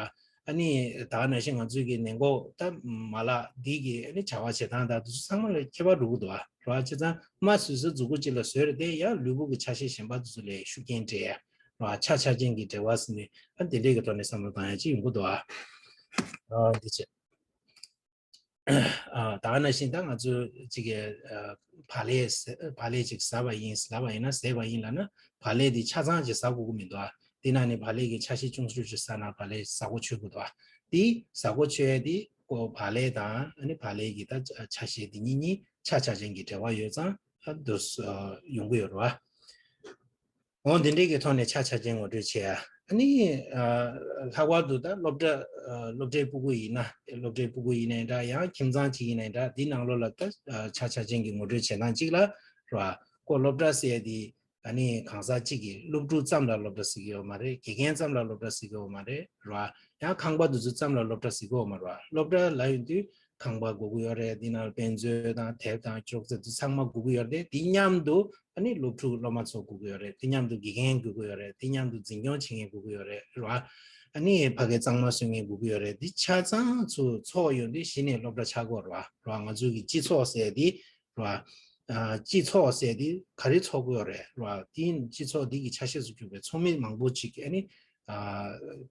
ཨ་ནི་ད་ག་ནང་བཞིན་ང་ཚོའི་གི་ནད་འགོག་ད་མ་ལག་འདི་གི་ཨ་ནི་བྱ་བ་བྱེད་སྟངས་དང་འདི་ཚོ་ཚང་མ་ལ་ཁྱད་པར་འགྲོ་གི་འདུག་བ། རེད་བ། བྱས་ཙང་རྨ་བཟོས་ས་མཛུ་གུ་གཅིག་ལ་བཟོས་རེད་དེ་ཡང་ལུས་པོ་གི་ཆ་ཤས་གཞན་པ་འདི་ཚོ་ལ་ཤུགས་རྐྱེན་སྤྲད་ཡ། རེད་བ། ཆ་ཆ་རྐྱེན་གྱི་འབྲེལ་བ་ཟེར་ནས་ཨ་འདི་འདྲས་ཀྱི་ཐོག་ནས་བསམ་བློ་བཏང་ཡ་ཅིག་ཡོང་གི་འདུག་བ། ཨ་འདི་བྱས། ཨ་ད་ག་ནང་བཞིན་ད་ང་ཚོ་གཅིག་གི་ཨ་བག་ལེབ་བག་ལེབ་ཅིག་ཟ་བ་ཡིན། ལབ་པ་ཡིན་ན། ཟས་པ་ཡིན་ལབ་ན་བག་ལེབ་འདི་ཆ་ཚང་ཅིག་ཟ་དགོས་ཀྱི་མི་འདུག་ཨ། དེ་ནང་ནས་བག་ལེབ་ཀྱི་ཆ་ཤས་ཆུང་ཤོས་ཅིག་ཟ་ན་བག་ལེབ་ཟ་གོ་ཆོད་དགོས་འདུག་ཨ། དེ་ཟ་གོ་ཆོད་ཡ་དེ་ཀོ་བག་ལེབ་དང་ཨ་ནི་བག་ལེབ་ཀྱི་ད་ཆ་ཤས་འདི་གཉིས་གཉིས་ཆ་ཆ་ཅན་གྱི་འབྲེལ་བ་ཡོད་ཙང་ཨ་འདུག་ཡོང་གི་ཡོད་རེད་བ། འོ་འདི་འདྲའི་གི་ཐོག་ནས་ཆ་ཆ་ཅན་ངོ་སྤྲོད་བྱེད་ཡ། ཨ་ནི་ཨ་ལྷག་པར་དུ་ད་སློབ་གྲྭ་ཨ་སློབ་གྲྭའི་སྤུ་གུ་ཡིན་ན། སློབ་གྲྭའི་སྤུ་གུ་ཡིན་ནའི་འདྲ། ཡང་ཁྱིམ་ཚང་གཅིག་ཡིན་ནའི་འདྲ། འདི་ནང་ལོགས་ལ་ད་ཨ་ཆ་ཆ་ཅན་གྱི་ངོ་སྤྲོད་བྱེད་སྟངས་གཅིག་ལ་རེད་བ། ཁོ་སློབ་གྲྭ་ཟེར་ཡ་དེ་ཨ་ནི་གང་ཟག་གཅིག་གི་སློབ་ཕྲུག་ཙམ་ལ་སློབ་གྲྭ་ཟེར་གྱི་ཡོད་མ་རེད། དགེ་རྒན་ཙམ་ལ་སློབ་གྲྭ་ཟེར་གྱི་ཡོད་མ་རེད། རེད་བ། ཡང་ཁང་པ་འདི་ཚོ་ཙམ་ལ་སློབ་གྲྭ་ཟེར་གྱི་ཡོད་མ་རེད་བ། སློབ་གྲྭ་ལབ་ཡོང་དུས་ཁང་པ་དགོས་ཀྱི་ཡོད་རེད། འདི་ནང་དཔེ་མཛོད་དང་དེབ་དང་ཅོག་ཙེ་འདི་ཚང་མ་དགོས་ཀྱི་ཡོད་རེད། འདི་མཉམ་དུ་ཨ་ནི་སློབ་ཕྲུག་སློབ་མ་ཚོ་དགོས་ཀྱི་ཡོད་རེད། འདི་མཉམ་དུ་དགེ་རྒན་དགོས་ཀྱི་ཡོད་རེད། འདི་མཉམ་དུ་འཛིན་སྐྱོང་བྱེད་མཁན་དགོས་ཀྱི་ཡོད་རེད། རེད་བ། ཨ་ནི་ཕ་གིའི་གཙང་མ་བཟོ་མཁན་དགོས་ཀྱི་ཡོད་རེད། འདི་ཆ་ཚང་ཚོ་ཚོགས་ཡོང་དུས་གཞི་ནས་སློབ་གྲྭ་ཆགས་ཀྱི་ཡོད་རེད་བ། རེད་བ། ང་ཚོའི་གི་སྤྱི་ཚོགས་ཟེར་འདི་རེད་བ། ཨ་སྤྱི་ཚོགས་ཟེར་འདི་ག་རེ་ཚོགས་ཀྱི་ཡོད་རེད། རེད་བ། དེ་སྤྱི་ཚོགས་འདི་གི་ཆ་ཤས་སུ་གྱུར་པའི་ཚོགས་མི་མང་པོ་ཅིག་ཨ་ནི་ཨ་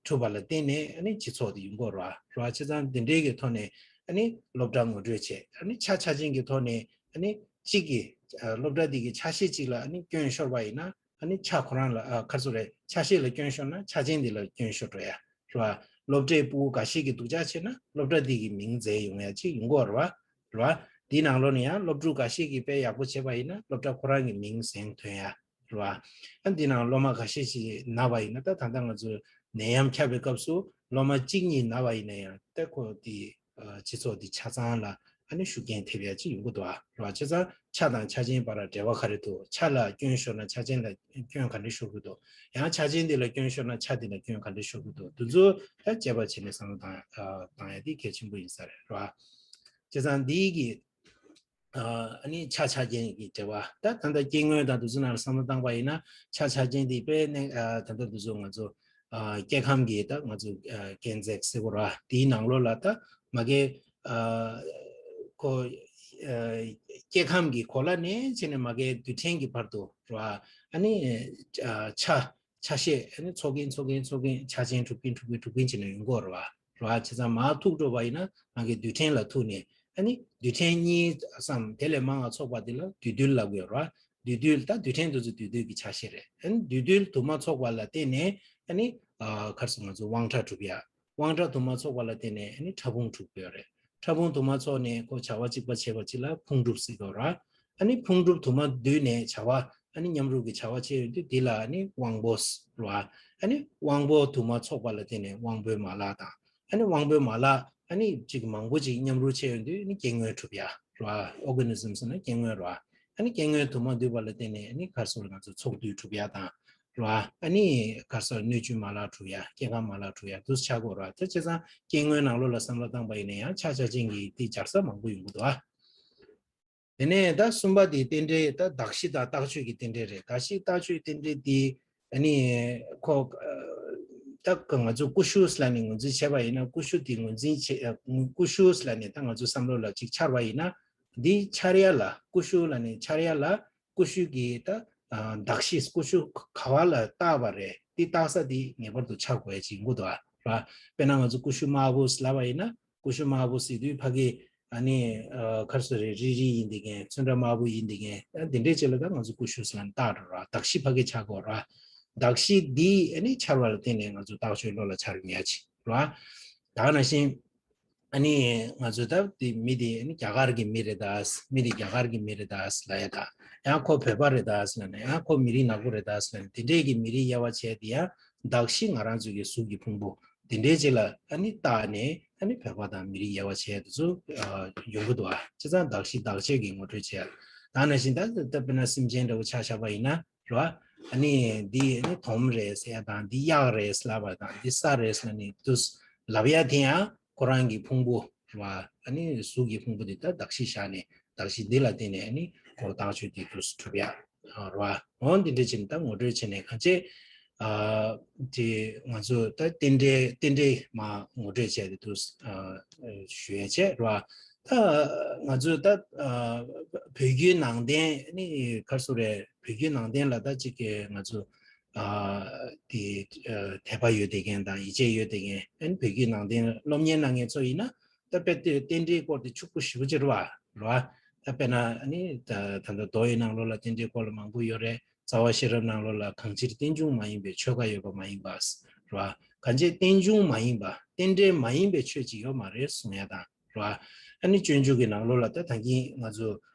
གྲུབ་པ་ལ་བརྟེན་ནས་ཨ་ནི་སྤྱི་ཚོགས་འདི་ཡོང་གི་ཡོད་རེད་བ། རེད་བ། བྱས་ཙང་འདི་འདྲའི་གི་ཐོག་ནས་ཨ་ནི་སློབ་གྲྭ་ངོ་སྤྲོད་བྱས། ཨ་ནི་ཆ་ཆ་ཅན་གྱི་ཐོག་ནས་ཨ་ནི་གཅིག་གི་ཨ་སློབ་གྲྭ་འདི་གི་ཆ་ཤས་གཅིག་ལ་ཨ་ནི་སྐྱོན་ཤོར་བ་ཡིན་ན་ཨ་ནི་ཆ་ཁོ་རང་ལ་ཨ་ག་རེ་ཟེར་དགོས་རེད། ཆ་ཤས་ལ་སྐྱོན་ཤོར་ན་ཆ་ཅན་འདི་ལ་སྐྱོན་ཤོར་འགྲོ་ཡ། རེད་བ། སློབ་གྲྭའི་སྤུ་གུ་འགའ་ཤས་ཀྱིས་སྡུག་ཅག་བྱས་ན་སློབ་གྲྭ་འདི་གི་མིང་འཛད་ཡོང་ཡ་ཅིག་ཡོང་གི་ཡོད་རེད་བ། རེད་བ། འདིའི་ནང་ལོགས་ནས་ཡང་སློབ་ཕྲུག་འགའ་ཤས་ཀྱིས་དཔེ་ཡག་པོ་བྱས་པ་ཡིན་ན་སློབ་གྲྭ་ཁོ་རང་གི་མིང་གཟེངས་ཐོན་ཡ། རེད་བ། ཨ་འདི་ནང་སློབ་མ་འགའ་ཤས་ཤིག་ན་བ་ཡིན་ན། ད་ད་ལྟ་ང་ཚོ་ནད་ཡམས་ཁྱབ་པའི་སྐབས་སུ་སློབ་མ་གཅིག་གཉིས་ན་བ་ཡིན་ན་ཡང་ད་ཁོ་དེ་ཨ་སྤྱི་ཚོགས་འདི་ཆ་ཚང་ལ་ཨ་ནི་ཤུགས་རྐྱེན་ཐེབས་ཡ་ཅིག་ཡོང་གི་འདུག་ཨ། རེད་བ། བྱས་ཙང་ཆ་དང་ཆ་ཅན་བར་ལ་འབྲེལ་བ་ག་རེ་འདུག་ཆ་ལ་སྐྱོན་ཤོར་ན་ཆ་ཅན་ལ་སྐྱོན་ག་འདྲ་ཤོར་གི་འདུག་ཡང་ཆ་ཅན་འདི་ལ་སྐྱོན་ཤོར་ན་ཆ་འདི་ལ་སྐྱོན་ག་འདྲ་ཤོར་གི་འདུག་འདི་ཚོ་ད་དཔྱད་པ་བྱས་ནས་བསམ་བློ་བཏང་ཨ་བཏང་ཡ་དེ་གལ་ཆེན་པོ་ཡིན་ས་རེད། རེད་བ། བྱས་ཙང་འདི་གི་ཨ་ནི་ཆ་ཆ་རྐྱེན་གྱི་འབྲེལ་བ། ད་ད་ལྟ་སྐྱེ་དངོས་དང་དེ་ཚོ་ནང་ལ་བསམ་བློ་བཏང་པ་ཡིན་ན་ཆ་ཆ་རྐྱེན་དེ་དཔེ་ནས་ཨ་ད་ལྟ་དེ་ཚོ་ང་ཚོ་ཨ་སྐྱེ་ཁམས་ཀྱི་ད་ང་ཚོ་ཨ་སྐྱེ་འཛེག་ཟེར་གོ་ར། དེའི་ནང་ལོགས་ལ་ད་མ་གི་ཨ་ཁོ་ཨ་སྐྱེ་ཁམས་ཀྱི་གོ་ལ་ནས་བྱས་ནས་མ་གི་རྡུལ་ཕྲན་གྱི་བར་དུ་ར། ཨ་ནི་ཨ་ཆ་ཆ་ཤས་ཨ་ནི་ཚོགས་ཀྱིན་ཚོགས་ཀྱིན་ཚོགས་ཀྱིན་ཆ་ཅན་གྲུབ་ཀྱིན་གྲུབ་ཀྱིན་གྲུབ་ཀྱིན་བྱས་ནས་ཡོང་གི་ཡོད་རེད་བ། རེད་བ། བྱས་ཙང་མར་ཐུག་འགྲོ་བ་ཡིན་ན་རང་གི་རྡུལ་ཕྲན་ལ་ཐུག་ནས་ཨ་ནི་རྡུལ་ཕྲན་གཉིས་སམ་དེ་ལས་མང་བ་ཚོགས་པ་དེ་ལ་འདུས་རྡུལ་ལབ་ཀྱི་ཡོད་རེད་བ། འདུས་རྡུལ། ད་རྡུལ་ཕྲན་དེ་ཚོ་འདུས་རྡུལ་གྱི་ཆ་ཤས་རེད། ཨ་ནི་འདུས་རྡུལ་དུ་མ་ཚོགས་པ་ལ་བརྟེན་ནས་ཨ་ནི་ཨ་ག་རེ་ཟེར། ང་ཚོ་དབང་ཕྲ་གྲུབ་ཡ། དབང་ཕྲ་དུ་མ་ཚོགས་པ་ལ་བརྟེན་ནས་ཨ་ནི་ཕྲ་ཕུང་གྲུབ་ཀྱི་ཡོད་རེད། ཕྲ་ཕུང་དུ་མ་ཚོགས་ནས་ཁོ་བྱ་བ་གཅིག་པ་བྱས་པ་གཅིག་ལ་ཕུང་གྲུབ་ཟེར་གྱི་ཡོད་རེད། ཨ་ནི་ཕུང་གྲུབ་དུ་མ་འདུས་ནས་བྱ་བ་ཨ་ནི་མཉམ་རུབ་ཀྱི་བྱ་བ་བྱས་ཡོང་དུས་འདི་ལ་ཨ་ནི་དབང་པོ་ཟེར་རེད་བ། ཨ་ནི་དབང་པོ་དུ་མ་ཚོགས་པ་ལ་བརྟེན་ནས་དབང་པོའི་མ་ལག་དང་། ཨ་ནི་དབང་པོའི་མ་ལག་ཨ་ནི་གཅིག་མང་པོ་ཅིག་མཉམ་རུབ་བྱས་ཡོང་དུས་ཨ་ནི་སྐྱེ་དངོས་གྲུབ་ཡ་རེད་བ། ཨོར་ག་ནི་ཛིམ་ཟེར་ན་སྐྱེ་དངོས་རེད་བ། ཨ་ནི་སྐྱེ་དངོས་དུ་མ་འདུས་པ་ལ་བརྟེན་ནས་ཨ་ནི་ག་རེ་ཟེར། ང་ཚོ་ཚོགས་འདུས་གྲུབ་ཡ་དང་། རེད་བ། ཨ་ནི་ག་རེ་ཟེར། སྣོད་བཅུད་མ་ལག་གྲུབ་ཡ། སྐྱེ་ཁམས་མ་ལག་གྲུབ་ཡ་དེ་ཆགས་ཀྱི་ཡོད་རེད་བ། ད་བྱས་ཙང་སྐྱེ་དངོས་ནང་ལོགས་ལ་བསམ་བློ་བཏང་པ་ཡིན་ན་ཡང་ཆ་ཆ་ཅན་གྱི་དེ་སྦྱར་ས་མང་པོ་ཡོང་གི་འདུག་ཨ། དེ་ནས་ད་གསུམ་པ་དེ་རྟེན་འབྲེལ། ད་གདགས་གཞི་དང་རྟགས་ཆོས་ཀྱི་རྟེན་འབྲེལ་རེད། གདགས་གཞི་རྟགས་ཆོས་རྟེན་འབྲེལ་དེ་ཨ་ནི་ཁོ་ད་ང་ཚོ་ཀུ་ཤུ་ཟེར་ལབ་ནས་ངོས་འཛིན་བྱས་པ་ཡིན་ན། ཀུ་ཤུ་དེ་ངོས་འཛིན་བྱེད། ཀུ་ཤུ་ཟེར་ལབ་ནས་ད་ང་ཚོ་བསམ་བློ་ལ་ཅིག་འཆར་བ་ཡིན་ན། འདི་འཆར་ཡ་ལ། ཀུ་ཤུ་ལབ་ནས་འཆར་ཡ་ལ། ཀུ་ཤུ་གི་ད་ཨ་གདགས་གཞི། ཀུ་ཤུ་ག་པ་ལ་བཏགས་པ་རེད། འདི་བཏགས་ས་འདི་ངེས་པར་དུ་ཆ་དགོས་ཡ་ཅིག་ཡིན་དགོས་འདུག་ཨ། ར། དཔེར་ན་ང་ཚོ་ཀུ་ཤུ་དམར་པོ་ཟེར་ལབ་པ་ཡིན་ན། ཀུ་ཤུ་དམར་པོ་ཟེར་དུས་ཕ་གི་ཨ་ནི་ཨ་ག་རེ་ཟེར་རེད། རིལ་རིལ་ཡིན་བསྡད་མཁན། ཚོན་ཁྲ་དམར་པོ་ཡིན་བསྡད་མཁན། ཨ་འདི་འདྲས་ཅིག་ལ་ད་ང་ཚོ་ཀུ་ཤུ་ཟེར་ལབ་ནས་བཏགས་འགྲོ་ར། གདགས་གཞི་ཕ་གི་ཆགས་དགོས་ར། གདགས་གཞི་འདི་ཨ་ནི་འཆར་བ་ལ་བརྟེན་ནས་ང་ཚོ་རྟགས་ཆོས་བློ་ལ་འཆར་ཡ་ཅིག་ར། ད་ག་ནང་བཞིན། ཨ་ནི་ང་ཚོ་ད་དེ་མི་དེ་ཨ་ནི་རྒྱ་གར་གྱི་མི་རེད་ད། མི་དེ་རྒྱ་གར་གྱི་མི་རེད་ད་ལབ་ཡ་དང་། ཡང་ཁོ་བོད་པ་རེད་ད་ལབ་ན། ཡང་ཁོ་མི་རིགས་ནག་པོ་རེད་ད་ལབ་ན། དེ་འདྲས་ཀྱི་མི་རིགས་དབྱེ་བ་བྱས་དེ་ཡང་གདགས་གཞི་ང་རང་ཚོའི་གི་གཟུགས་ཀྱི་ཕུང་པོ། དེ་འདྲའི་ཅིག་ལ་ཨ་ནི་བལྟས་ནས་ཨ་ནི་བོད་པ་དང་མི་རིགས་དབྱེ་བ་བྱས་དེ་ཚོ་ཡོང་གི་འདུག་ཨ། བྱས་ཙང་གདགས་གཞི་བདག་གཅོད་ཀྱི་ངོ་སྤྲོད་བྱས། ད་ནང་བཞིན་ད་ད་དཔེར་ན་སེམས་ཅན་འདྲ་བོ་ཆ་བཞག་པ་ཡིན་ན་རེད་བ། ཨ་ནི་འདི་ཨ་ནི་དོམ་རེད་ཟེར་ཡ་དང་འདི་གཡག་རེད་ཟེར་ལབ་པ་དང་འདི་ས་རེད་ཟེར་ནས་དུས་ལབ་ཡ་དེ་ཡང་ཁོ་རང་གི་ཕུང་པོ་རེད་བ། ཨ་ནི་གཟུགས་ཀྱི་ཕུང་པོ་འདི་ད་གདགས་གཞི་བཞག་ནས་གདགས་གཞི་འདི་ལ་བརྟེན་ནས་ཨ་ནི་ཁོ་བཏང་ཆོས་དེ་དུས་སུ་གྲུབ་ཡ་རེད་བ། འོ་འདི་འདྲ་བྱས་ནས་ད་ངོ་སྤྲོད་བྱས་ནས་གང་བྱས། ཨ་དེ་ང་ཚོ་ད་རྟེན་འབྲེལ་རྟེན་འབྲེལ་མ་ངོ་སྤྲོད་བྱས་ཏེ་དུས་ཨ་ཞུ་ཡས་བྱས་རེད་བ། ད་ང་ཚོ་ད་ཨ་བོད་བརྒྱུད་ནང་བསྟན་ནི་ག་རེ་ཟེར་རེད། བོད་བརྒྱུད་ནང་བསྟན་ལ་ད་ཅིག་གི་ང་ཚོ་ཨ་དེ་ཨ་དད་པ་ཡོད་བསྡད་མཁན་དང་ཡིད་ཆེས་ཡོད་བསྡད་མཁན་ཨ་ནི་བོད་བརྒྱུད་ནང་བསྟན་སློབ་གཉེར་གནང་མཁན་ཚོ་ཡིན་ན་ད་དཔེ་དེ་རྟེན་འབྲེལ་སྐོར་དེ་ཕྱུག་པོ་ཞེ་པོ་ཅིག་རེད་བ། རེད་བ། ད་དཔེར་ན་ཨ་ནི་ད་ད་ལྟ་མདོ་ཡི་ནང་ལོགས་ལ་རྟེན་འབྲེལ་སྐོར་ལ་མང་པོ་ཡོད་རེད། རྩ་བ་ཤེས་རབ་ནང་ལོགས་ལ་གང་ཕྱིར་རྟེན་འབྱུང་མ་ཡིན་པའི་ཆོས་འགའ་ཡོད་པ་མ་ཡིན་པ། རེད་བ། གང་ཕྱིར་རྟེན་འབྱུང་མ་ཡིན་པ་རྟེན་འབྲེལ་མ་ཡིན་པའི་ཆོས་ཅིག་ཡོད་མ་རེད་གསུང་ཡ་དང་། རེད་བ། ཨ་ནི་སྤྱོད་འཇུག་གི་ནང་ལོགས་ལ་ད་ད་གིན་ང་ཚོ་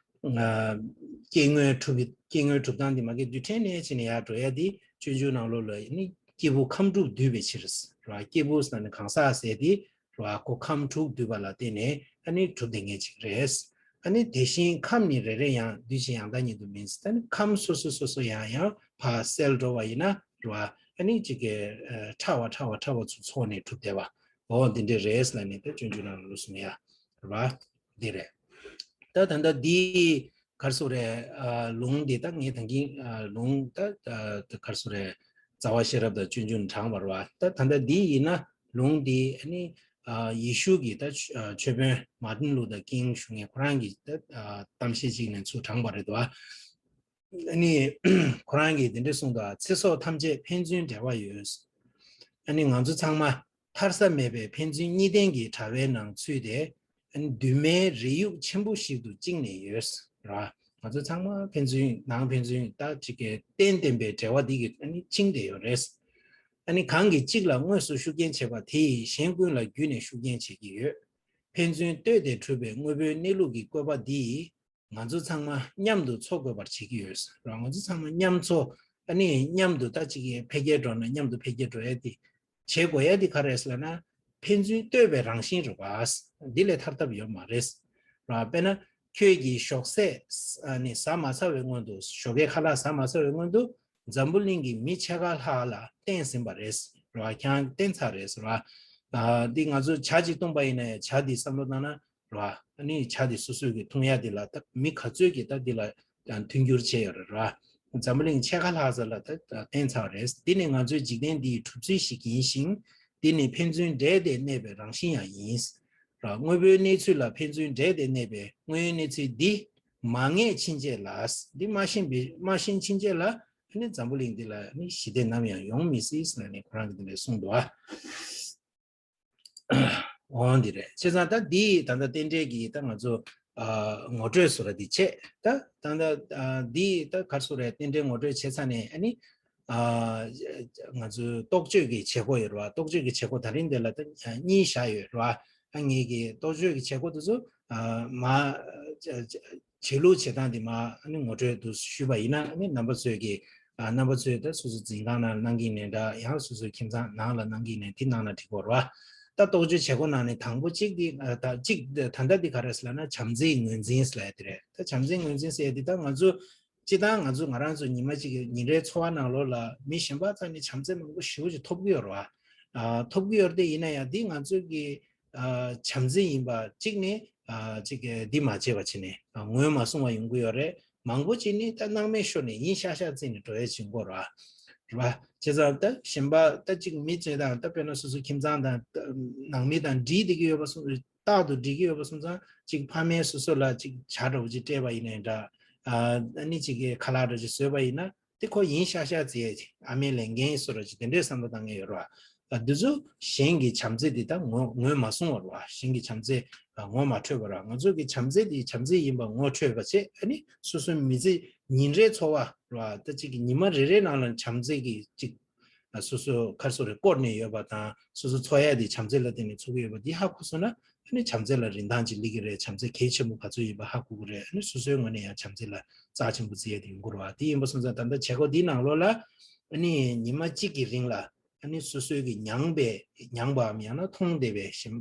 ཨ་སྐྱེ་དངོས་གྲུབ་པའི་སྐྱེ་དངོས་གྲུབ་སྟངས་འདི་མ་གི་རྡུལ་ཕྲན་ནས་བྱས་ནས་ཡར་འགྲོ་ཡ་འདི་སྤྱོད་འཇུག་ནང་ལོགས་ལ་ཨ་ནི་སྐྱེས་བུ་ཁམས་དྲུག་འདུས་པའི་ཕྱིར། རེད་བ། སྐྱེས་བུ་ཟེར་ན་གང་ཟག་ཟེར་དེ་རེད་བ། ཁོ་ཁམས་དྲུག་འདུས་པ་ལ་བརྟེན་ནས་ཨ་ནི་གྲུབ་བསྡད་མཁན་ཅིག་རེད། ཨ་ནི་དེ་བཞིན་ཁམས་ནི་རེ་རེ་ཡང་འདུས་ཤིང་ཡང་དག་ཉིད་དུ་མིན་ཟེར། ཨ་ནི་ཁམས་སོ་སོ་སོ་སོ་ཡང་ཡང་ཕར་སེལ་འགྲོ་བ་ཡིན་ན་རེད་བ། ཨ་ནི་ཅིག་གི་ཨ་ཕྲ་བ་ཕྲ་བ་ཕྲ་བ་ཚུར་ཚོགས་ནས་གྲུབ་བསྡད་པ། འོ་འདི་འདྲ་རེད་ལབ་ནས་ད་སྤྱོད་འཇུག་ནང་ལ་གསུངས་ཡ་རེད་བ། འདི་རེད། ད་ད་ལྟ་འདི་ག་རེ་ཟེར་རེད། ཨ་ལུང་འདི་ད་ངས་ད་གིན་ཨ་ལུང་ད་ད་ག་རེ་ཟེར་རེད། རྩ་བ་ཤེས་རབ་དང་སྤྱོད་འཇུག་ནས་དྲངས་པ་རེད་བ། ད་ད་ལྟ་འདི་ཡིན་ན་ལུང་འདི་ཨ་ནི་ཨ་ཡེ་ཤུ་གི་ད་ཆོས་ཨ་ཆོས་དཔོན་མར་ཏིན་ལུ་ཐར་ཀིང་ཞུ་མཁན་ཁོ་རང་གི་ད་ཨ་གཏམ་བཤད་ཅིག་ནས་ཚུར་དྲངས་པ་རེད་བ། ཨ་ནི་ཁོ་རང་གིས་འདི་འདྲ་གསུངས་འདུག། ཚེ་སྲོག་ཐམས་ཅད་ཕན་ཚུན་འབྲེལ་བ་ཡོད། ཨ་ནི་ང་ཚོ་ཚང་མ་ཐར་ས་མེད་པའི་ཕན་ཚུན་གཉིས་ལྡན་གྱི་དྲ་བའི་ནང་ཚུད་དེ། ཨ་ནི་མདུན་མའི་རས་ཡུག་ཆེན་པོ་ཞིག་ཏུ་བཅིངས་ནས་ཡོད། ར། ང་ཚོ་ཚང་མ་ཕན་ཚུན་ནང་ཕན་ཚུན་ད་ཅིག་གི་རྟེན་བརྟེན་པའི་འབྲེལ་བ་འདི་གིས་ཨ་ནི་བཅིངས་བསྡད་ཡོད་རེད། ཨ་ནི་གང་གིས་གཅིག་ལ་དངོས་སུ་ཤུགས་རྐྱེན་བྱེད་པ་དེ་ཡིས་གཞན་ཀུན་ལ་བརྒྱུད་ནས་ཤུགས་རྐྱེན་བྱེད་ཀྱི་ཡོད། ཕན་ཚུན་ལྟོས་ཏེ་གྲུབ་པའི་དངོས་པོའི་གནས་ལུགས་ཀྱི་བཀོད་པ་འདི་ཡིས། ང་ཚོ་ཚང་མ་མཉམ་དུ་འཚོ་དགོས་པར་བྱེད་ཀྱི་ཡོད། ར། ང་ཚོ་ཚང་མ་མཉམ་འཚོ། ཨ་ནི་མཉམ་དུ་ད་ཅིག་གི་འཕེལ་རྒྱས་འགྲོ་ན་མཉམ་དུ་འཕེལ་རྒྱས་འགྲོ་ཡ་དེ་བྱེད་དགོས་ཡ་དེ་ག་རེ་རེད་ལབ་ན། ཕན་ཚུན་ལྟོས་པའི་རང་བཞིན་རེད་པ། འདི་ལས་ཐར་ཐབས་ཡོད་མ་རེད། ར། དཔེར་ན་ཁྱོད་ཀྱིས་ཞོགས་ཟས་ཨ་ནི་ཟ་མ་ཚར་བའི་སྔོན་དུ། ཞོགས་ཀའི་ཁ་ལག་ཟ་མ་ཚར་བའི་སྔོན་དུ་འཛམ་བུ་གླིང་གི་མི་ཕྱེད་ཀ་ལྷག་ལ་བསྟན་ཟིན་པ་རེད། ར། ཁྱེད་རང་བསྟན་ཚར་རེད། ར། ཨ་འདི་ང་ཚོ་ཇ་ཅིག་བཏུངས་པ་ཡིན་ན་ཡང་ཇ་འདི་བསམ་བློ་བཏང་ན། རེད་བ། ཨ་ནི་ཇ་དེ་སོ་སོའི་གི་འཐུང་ཡ་དེ་ལ་ད་མི་ག་ཚོད་ཀྱིས་ད་འདི་ལ་ཡང་མཐུན་འགྱུར་བྱས་ཡོད་རེད་ར། འཛམ་བུ་གླིང་ཕྱེད་ཀ་ལྷག་ཙམ་ལ་ད་བསྟན་ཚར་བ་རེད། འདི་ནི་ང་ཚོའི་འཇིག་རྟེན་འདིའི་གྲུབ་ཚུལ་ཞིག་ཡིན་ཞིང་། འདི་ནི་ཕན་ཚུན་འབྲེལ་ཏེ་གནས་པའི་རང་བཞིན་ཡང་ཡིན། ར། དངོས་པོའི་གནས་ཚུལ་ལ་ཕན་ཚུན་འབྲེལ་ཏེ་གནས་པའི་དངོས་ཡོད་གནས་ཚུལ་འདི་མ་ངེས་ཕྱིན་ཆད་ལ། འདི་མ་ཤེས་པའི་མ་ཤེས་ཕྱིན་ཆད་ལ། ཨ་ནི་འཛམ་བུ་གླིང་འདི་ལ་ཨ་ནི་ཞི་བདེ་ནམ་ཡང་ཡོང་མི་སྲིད་ཟེར་ནས་ཁོ་རང་གིས་འདི་འདྲ་གསུངས་འདུག་ཨ། འོང་འདི་རེད། བྱས་ཙང་ད་འདི་ད་ལྟ་རྟེན་འབྲེལ་གྱི་ད་ང་ཚོ་ཨ་ངོ་སྤྲོད་བཟོ་འདྲ་འདི་བྱས། ད་ད་ལྟ་ཨ་འདི་ད་ག་རེ་ཟེར་རེད། རྟེན་འབྲེལ་ངོ་སྤྲོད་བྱས་ཚར་ནས་ཨ་ནི་ཨ་ང་ཚོའི་རྟོགས་བརྗོད་ཀྱི་བྱེད་སྒོ་ཡོད་རེད་བ། རྟོགས་བརྗོད་ཀྱི་བྱེད་སྒོ་ད་རིང་འདི་ལ་ད་གཉིས་བཞག་ཡོད་རེད་བ། ཨ་ངེད་ཀྱི་རྟོགས་བརྗོད་ཀྱི་བྱེད་སྒོ་དེ་ཚོ་ཨ་མ་བྱེད་ལུགས་བྱེད་སྟངས་འདི་མ་ཨ་ནི་ངོ་སྤྲོད་དུ་ཞུས་པ་ཡིན་ན། ཨ་ནི་རྣམ་པ་ཚོས་ཀྱི་ཨ་རྣམ་པ་ཚོས་ད་སོ་སོ་འཛིན་ཁང་ནང་ལ་གནང་གི་ཡིན་ནའི་འདྲ། ཡང་སོ་སོའི་ཁྱིམ་ཚང་ནང་ལ་གནང་གི་ཡིན་ནའི་དེ་གནང་ན་འགྲིག་གོ་ར། ད་རྟོགས་བརྗོད་བྱེད་སྒོ་ནང་ནས་དང་པོ་གཅིག་འདི་ཨ་ད་གཅིག་ད་ལྟ་འདི་ག་རེ་ཟེར་ལབ་ན། བྱམས་བརྩེའི་ངོས་འཛིན་ཟེར་ཡ་དེ་རེད། ད་བྱམས་བརྩེའི་ངོས་འཛིན་ཟེར་ཡ་འདི་ད་ང་ཚོ་སྤྱིར་བཏང་ང་ཚོ་ང་རང་ཚོ་ཉི་མ་གཅིག་གི་ཉིན་རེའི་འཚོ་བ་ནང་ལོགས་ལ་མི་གཞན་པ་རྩ་ནས་བྱམས་བརྩེ་མང་པོ་ཞེ་པོ་ཅིག་ཐོབ་ཀྱི་ཡོད་རེད་བ། ཨ་ཐོབ་ཀྱི་ཡོད་རེད་དེ། ཡིན་ན་ཡང་འདི་ང་ཚོ་གི་ཨ་བྱམས་བརྩེ་ཡིན་པ་གཅིག་ནི་ཨ་གཅིག་གི་འདི་མ་བྱས་པ་བྱས་ནས་ཨ་ངོས་མ་བཟུང་བ་ཡོང་གི་ཡོད་རེད། མང་པོ་ཅིག་ནི་ད་སྣང་མེད་ཤོར་ནས་ཡིན་ཤག་ཤག་བརྩིས་ནས་འགྲོ་ཡས་ཅིག་ཡོང་གི་ཡོད་རེད་བ། རེད་བ། བྱས་ཙང་ད་གཞན་པ་ད་གཅིག་མི་ཚོས་དང་ད་དཔེར་ན་སོ་སོ་ཁྱིམ་ཚང་དང་ད་ནང་མི་དང་འགྲིག་བསྡད་ཀྱི་ཡོད་པ་སོང་། རྟག་ཏུ་འགྲིག་གི་ཡོད་པ་སོང་ཙང་། གཅིག་ཕ་མས་སོ་སོ་ལ་གཅིག་ཇ་འདྲ་བོ་ཅིག་སྤྲད་པ་ཡིན་ནའི་འདྲ། ཨ་ནི་གཅིག་གི་ཁ་ལག་འདྲ་ཅིག་བཟོས་པ་ཡིན་ན། དེ་ཁོ་ཡིན་ཤག་ཤག་བརྩི་ཡས་ཅིག་ཨ་མའི་ལས་འགན་བཟོ་འདྲ་ཅིག་དེ་འདྲའི་བསམ་བློ་བཏང་མཁན་ཡོད་རེད་བ། ཨ་འདི་ཚོ་གཞན་གྱི་བྱམས་བརྩེ་འདི་ད་ངོ་ངོས་མ་བཟུང་བ་རེད་བ། གཞན་གྱི་བྱམས་བརྩེ་ཨ་ངོ་མ་འཕྲོད་པ་རེད་བ། ང་ཚོ་གི་བྱམས་བརྩེ་འདི་བྱམས་བརྩེ་ཡིན་པ་ངོ་འཕྲོད་པ་བྱས། ཨ་ནི་སོ་སོའི་མི་ཚེ་ཉིན་རེའི་འཚོ་བ་རེད་བ། ད་གཅིག་གི་ཉི་མ་རེ་རེའི་ནང་ལ་བྱམས་བརྩེ་གི་གཅིག་ཨ་སོ་སོ་ག་རེ་ཟེར་རེད། བསྐོར་ནས་ཡོད་པ་དང་། སོ་སོ་འཚོ་ཡ་དེ་བྱམས་བརྩེ་ལ་བརྟེན་ནས་འཚོ་གི་ཡོད་པ་འདི་ཧ་གོ་སོང་ན། ཨ་ནི་བྱམས་བརྩེ་ལ་རིན་ཐང་ཅིག་སླེབས་ཀྱི་རེད། བྱམས་བརྩེ་གལ་ཆེན་པོ་ག་ཚོད་ཡིན་པ་ཧ་གོ་གི་རེད། ཨ་ནི་སོ་སོའི་ངོས་ནས་ཡང་བྱམས་བརྩེ་ལ་རྩ་ཆེན་པོ་བརྩི་ཡ་དེ་ཡོང་གི་རེད་བ། དེ་ཡིན་པ་སོང་ཙང་ད་ལྟ་བྱེད་སྒོ་འདིའི་ནང་ལོགས་ལ་ཨ་ནི་ཉི་མ་གཅིག་གི་རིང་ལ་ ཨ་ནི་སོ་སོའི་གི་མྱངས་པའི་མྱངས་པའམ་ཡང་ན་མཐོང་བསྡད་པའི་ཞིམ་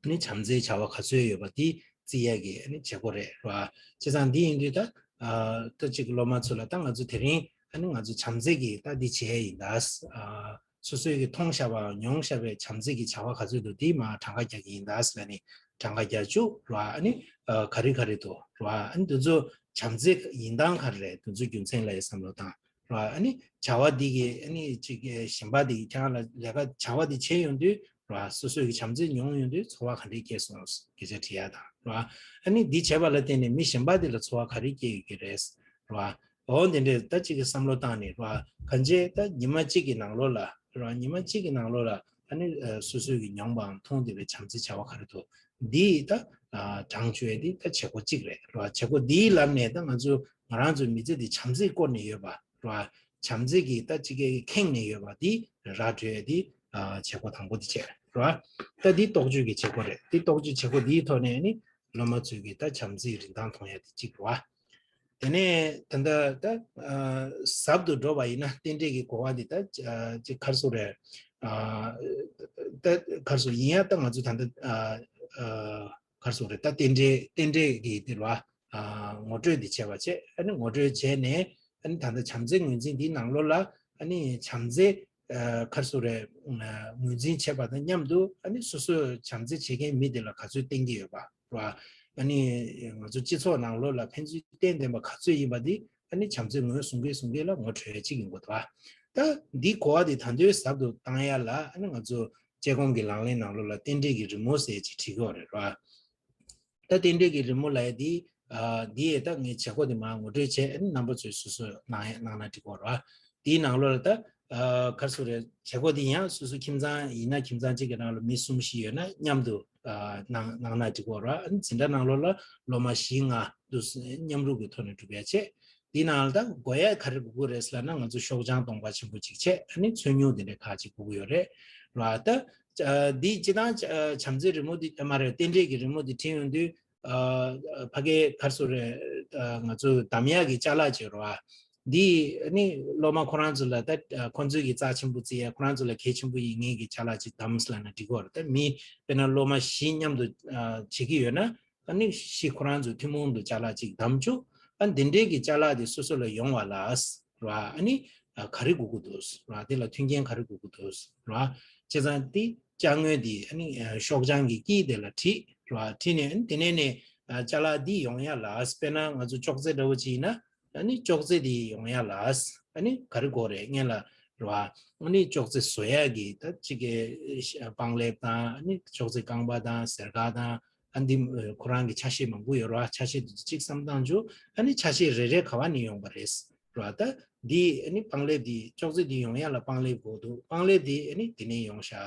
ཨ་ནི་བྱམས་བརྩེའི་བྱ་བ་ག་ཚོད་ཡོད་པ་དེ་བརྩི་ཡས་ཀྱི་ཨ་ནི་བྱེད་སྒོ་རེད་ར། བྱས་ཙང་འདི་ཡིན་དུས་ད་ཨ་ད་ཅིག་སློབ་མ་ཚོ་ལ་ད་ང་ཚོ་དེ་རིང་ཨ་ནི་ང་ཚོ་བྱམས་བརྩེ་གི་ད་འདི་བྱས་ཡིན་ད། ཨ་སོ་སོའི་གི་མཐོང་བཞག་པའམ་མྱོང་བཞག་པའི་བྱམས་བརྩེ་གི་བྱ་བ་ག་ཚོད་འདུག་དེ་མར་གྲངས་ཀ་རྒྱག་གི་ཡིན་ད་ཟེར་ལབ་ནས་གྲངས་ཀ་བརྒྱད་ཅུ་ར། ཨ་ནི་ཨ་ག་རེ་ག་རེ་འདུག་ར། ཨ་ནི་འདི་ཚོ་བྱམས་བརྩེ་ཡིན་སྟངས་ག་རེ་རེད། འདི་ཚོ་རྒྱུ་མཚན་ལ་ཡི་བསམ་བློ་བཏང་ར། ཨ་ནི་བྱ་བ་འདི་གི་ཨ་ནི་ཅིག་གི་ཞིམ་པ་འདི་གི་ཁྱེད་རང་ལ་ལས་ཀ་བྱ་བ་འདི་བྱས་ཡོང་དུས་ར། སོ་སོའི་གི་བྱམས་བརྩེ་མྱོང་ཡོང་དུས་ཚོར་བ་ག་འདྲས་སྐྱེས་སོང་སྐད་ཆ་དྲི་ཡ་དང་ར། ཨ་ནི་འདི་བྱས་པ་ལ་བརྟེན་ནས་མི་གཞན་པ་འདི་ལ་ཚོར་བ་ག་རེ་སྐྱེ་ཡོད་ཀྱི་རེད་ར། འོ་འདི་འདྲས་ད་ཅིག་གི་བསམ་བློ་བཏང་ནས་ར། གང་བྱས་ད་ཉི་མ་གཅིག་གི་ནང་ལོགས་ལ་ར། ཉི་མ་གཅིག་གི་ནང་ལོགས་ལ་ཨ་ནི་ཨ་སོ་སོའི་གི་མྱོང་བའམ་མཐོང་བསྡད་པའི་བྱམས་བརྩེའི་བྱ་བ་ག་རེ་འདུག་འདི་ད་ཨ་གྲངས་བཅོས་འདི་ད་བྱེད་སྒོ་གཅིག་རེད་ར། བྱེད་སྒོ་འདིའི་ལམ་ནས་ད་ང་ཚོ་ང་རང་ཚོའི་མི་ཚེ་འདི་བྱམས་བརྩེས་བསྐོར་ནས་ཡོད་པ་ར། བྱམས་བརྩེ་གི་ད་ཅིག་གི་ཁེངས་ནས་ཡོད་པ་འདི་ར་འཕྲོད་འདི་ཨ་བྱེད་སྒོ་དང་པོ་འདི་བྱས་ར། ད་འདི་རྟོགས་བརྗོད་ཀྱི་བྱེད་སྒོ་རེད། འདི་རྟོགས་བརྗོད་བྱེད་སྒོ་འདིའི་ཐོག་ནས་ནི་སློབ་མ་ཚོས་ཀྱི་ད་བྱམས་བརྩེའི་རིན་ཐང་མཐོང་ཡ་འདི་གཅིག་རེད་བ། དེ་ནས་ད་ལྟ་ད་ཨ་ཟབ་ཏུ་འགྲོ་བ་ཡིན་ན་རྟེན་འབྲེལ་གྱི་གོ་བ་འདི་ད་ཨ་ཅིག་ག་རེ་ཟེར་དགོས་རེད། ཨ་ད་ག་རེ་ཟེར་དགོས་ཡིན་ཡ། ད་ང་ཚོ་ད་ལྟ་ཨ་ཨ་ག་རེ་ཟེར་དགོས་རེད། ད་རྟེན་འབྲེལ་རྟེན་འབྲེལ་གྱི་འདི་རེད་བ། ཨ་ངོ་སྤྲོད་འདི་བྱས་པ་བྱས། ཨ་ནི་ངོ་སྤྲོད་བྱས་ནས་ཨ་ནི་ད་ལྟ་བྱམས་བརྩེ་ངོས་འཛིན་འདིའི་ནང་ལོགས་ལ་ཨ་ནི་བྱམས་བརྩེ་ཨ་ག་རེ་ཟེར་དགོས་རེད། ཨ་ངོས་འཛིན་བྱས་པ་དང་མཉམ་དུ་ཨ་ནི་སོ་སོས་བྱམས་བརྩེ་བྱེད་མཁན་མི་དེ་ལ་ག་ཚོད་བསྟན་གྱི་ཡོད་པ་རེད་བ། ཨ་ནི་ང་ཚོ་སྤྱི་ཚོགས་ནང་ལོགས་ལ་ཕན་ཚུན་བསྟན་བསྟན་པ་ག་ཚོད་ཡིན་པ་དེ་ཨ་ནི་བྱམས་བརྩེ་ངོས་བཟུང་གིན་བཟུང་གིན་ལ་ངོ་འཕྲོད་ཡ་གཅིག་ཡིན་དགོས་འདུག་བ། ད་འདི་གོ་བ་འདི་ད་དུང་ཟབ་ཏུ་བཏང་ཡ་ལ་ཨ་ནི་ང་ཚོ་དཔྱད་སྒོམ་གྱི་ལག་ལེན་ནང་ལོགས་ལ་རྟེན་འབྲེལ་གྱི་རི་མོ་ཟེར་ཅིག་བྲིས་ཀྱི་ཡོད་རེད་བ། ད་རྟེན་འབྲེལ་གྱི་རི་མོ་ལབ་ཡ་འདི་ཨ་འདི་ཡས་ད་ངས་བྱེད་སྒོ་འདི་མར་ངོ་སྤྲོད་བྱས། ཨ་ནི་རྣམ་པ་ཚོས་སོ་སོས་གནང་ཡ་གནང་ན་འགྲིག་གི་རེད་བ། དེའི་ནང་ལོགས་ལ་ད་ཨ་ག་རེ་ཟེར་དགོས་རེད། བྱེད་སྒོ་འདི་ཡང་སོ་སོ་ཁྱིམ་ཚང་ཡིན་ན་ཁྱིམ་ཚང་གཅིག་གི་ནང་ལ་མི་གསུམ་བཞི་ཡོད་ན་མཉམ་དུ་ཨ་གནང་གནང་ན་འགྲིག་གི་རེད་བ། ཨ་ནི་འཛིན་གྲྭ་ནང་ལོགས་ལ་སློབ་མ་བཞི་ལྔ་འདུག་སེ་མཉམ་རུབ་ཀྱི་ཐོག་ནས་སྒྲུབ་ཡ་བྱས། འདི་ནང་ལ་ད་དགོས་ཡ་ག་རེ་དགོས་ཀྱི་རེད་ཟེར་ལབ་ན། ང་ཚོ་ཤོག་བྱང་སྟོང་པ་ཆེན་པོ་གཅིག་བྱས། ཨ་ནི་ཚོན་ཉུང་དེ་འདྲ་ཁག་ཅིག་དགོས་ཀྱི་ཡོད་རེད་ར། ད་ཨ་འདི་སྤྱིར་བཏང་ཨ་བྱམས་བརྩེའི་རི་མོ་འདི་ཨ་མ་རེད། རྟེན་འབྲེལ་གྱི་རི་མོ་འདི་བྲིས་ཡོང་དུས་ཨ་ཕ་གིའི་ག་རེ་ཟེར་དགོས་རེད། ཨ་ང་ཚོ་གདམ་ཡག་གི་ཅ་ལག་ཅིག་ཡོད་རེད་བ། འདི་ཨ་ནི་སློབ་མ་ཁོ་རང་ཚོ་ལ་ད་ཨ་ཁོང་ཚོའི་གི་རྩ་ཆེན་པོ་བརྩི་ཡ། ཁོ་རང་ཚོ་ལ་གལ་ཆེན་པོ་ཡིན་མཁན་གྱི་ཅ་ལག་ཅིག་གདམ་ཟེར་ལབ་ན་འགྲིག་གི་རེད། ད་མི་དཔེར་ན་སློབ་མ་བཞི་མཉམ་དུ་ཨ་བྱེད་ཀྱི་ཡོད་ན། ཨ་ནི་བཞི་ཁོ་རང་ཚོས་ཐུན་མོང་དུ་ཅ་ལག་ཅིག་གདམ་བཅུག་ཨ་འདི་འདྲའི་གི་ཅ་ལག་དེ་སོ་སོ་ལ་ཡོང་བ་ལ་ར། ཨ་ནི་ཨ་ག་རེ་དགོས་ཀྱི་འདུག་ར། དེ་ལ་མཐུན་རྐྱེན་ག་རེ་དགོས་ཀྱི་འདུག་ར། བྱས་ཙང་དེ་ཅ་དངོས་དེ་ཨ་ནི་ཨ་ཤོག་བྱང་གི་དཀྱིལ་དེ་ལ་བྲིས་ར། བྲིས་ནས་ཨ་ནི་དེ་ནས་ནས་ཨ་ཅ་ལག་འདི་ཡོང་ཡ་ལ། དཔེར་ན་ང་ཚོ་ཅོག་ཙེ་འདྲ་བོ་ཅིག་ཡིན་ན། ཨ་ནི་ཅོག་ཙེ་འདི་ཡོང་ཡ་ལ་ཨ་ནི་ག་རེ་དགོས་རེད། སྔོན་ལ་ར། ཨ་ནི་ཅོག་ཙེ་བཟོ་ཡ་གི་ད་ཅིག་གི་ཨ་པང་ལེབ་དང་། ཨ་ནི་ཅོག་ཙེ་རྐང་པ་དང་། ཟེར་ཀ་དང་། ཨ་འདི་ཨ་ཁོ་རང་གི་ཆ་ཤས་མང་པོ་ཡོད་རེད་བ། ཆ་ཤས་དེ་ཚོ་གཅིག་བསམ་བཏང་བྱུང་། ཨ་ནི་ཆ་ཤས་རེ་རེ་ག་བ་ནས་ཡོང་པ་རེད་ར། ད་འདི་ཨ་ནི་པང་ལེབ་འདི། ཅོག་ཙེ་འདི་ཡོང་ཡ་ལ་པང་ལེབ་དགོས་འདུག་པང་ལེབ་འདི་ཨ་ནི་འདི་ནས་ཡོང་ཤག་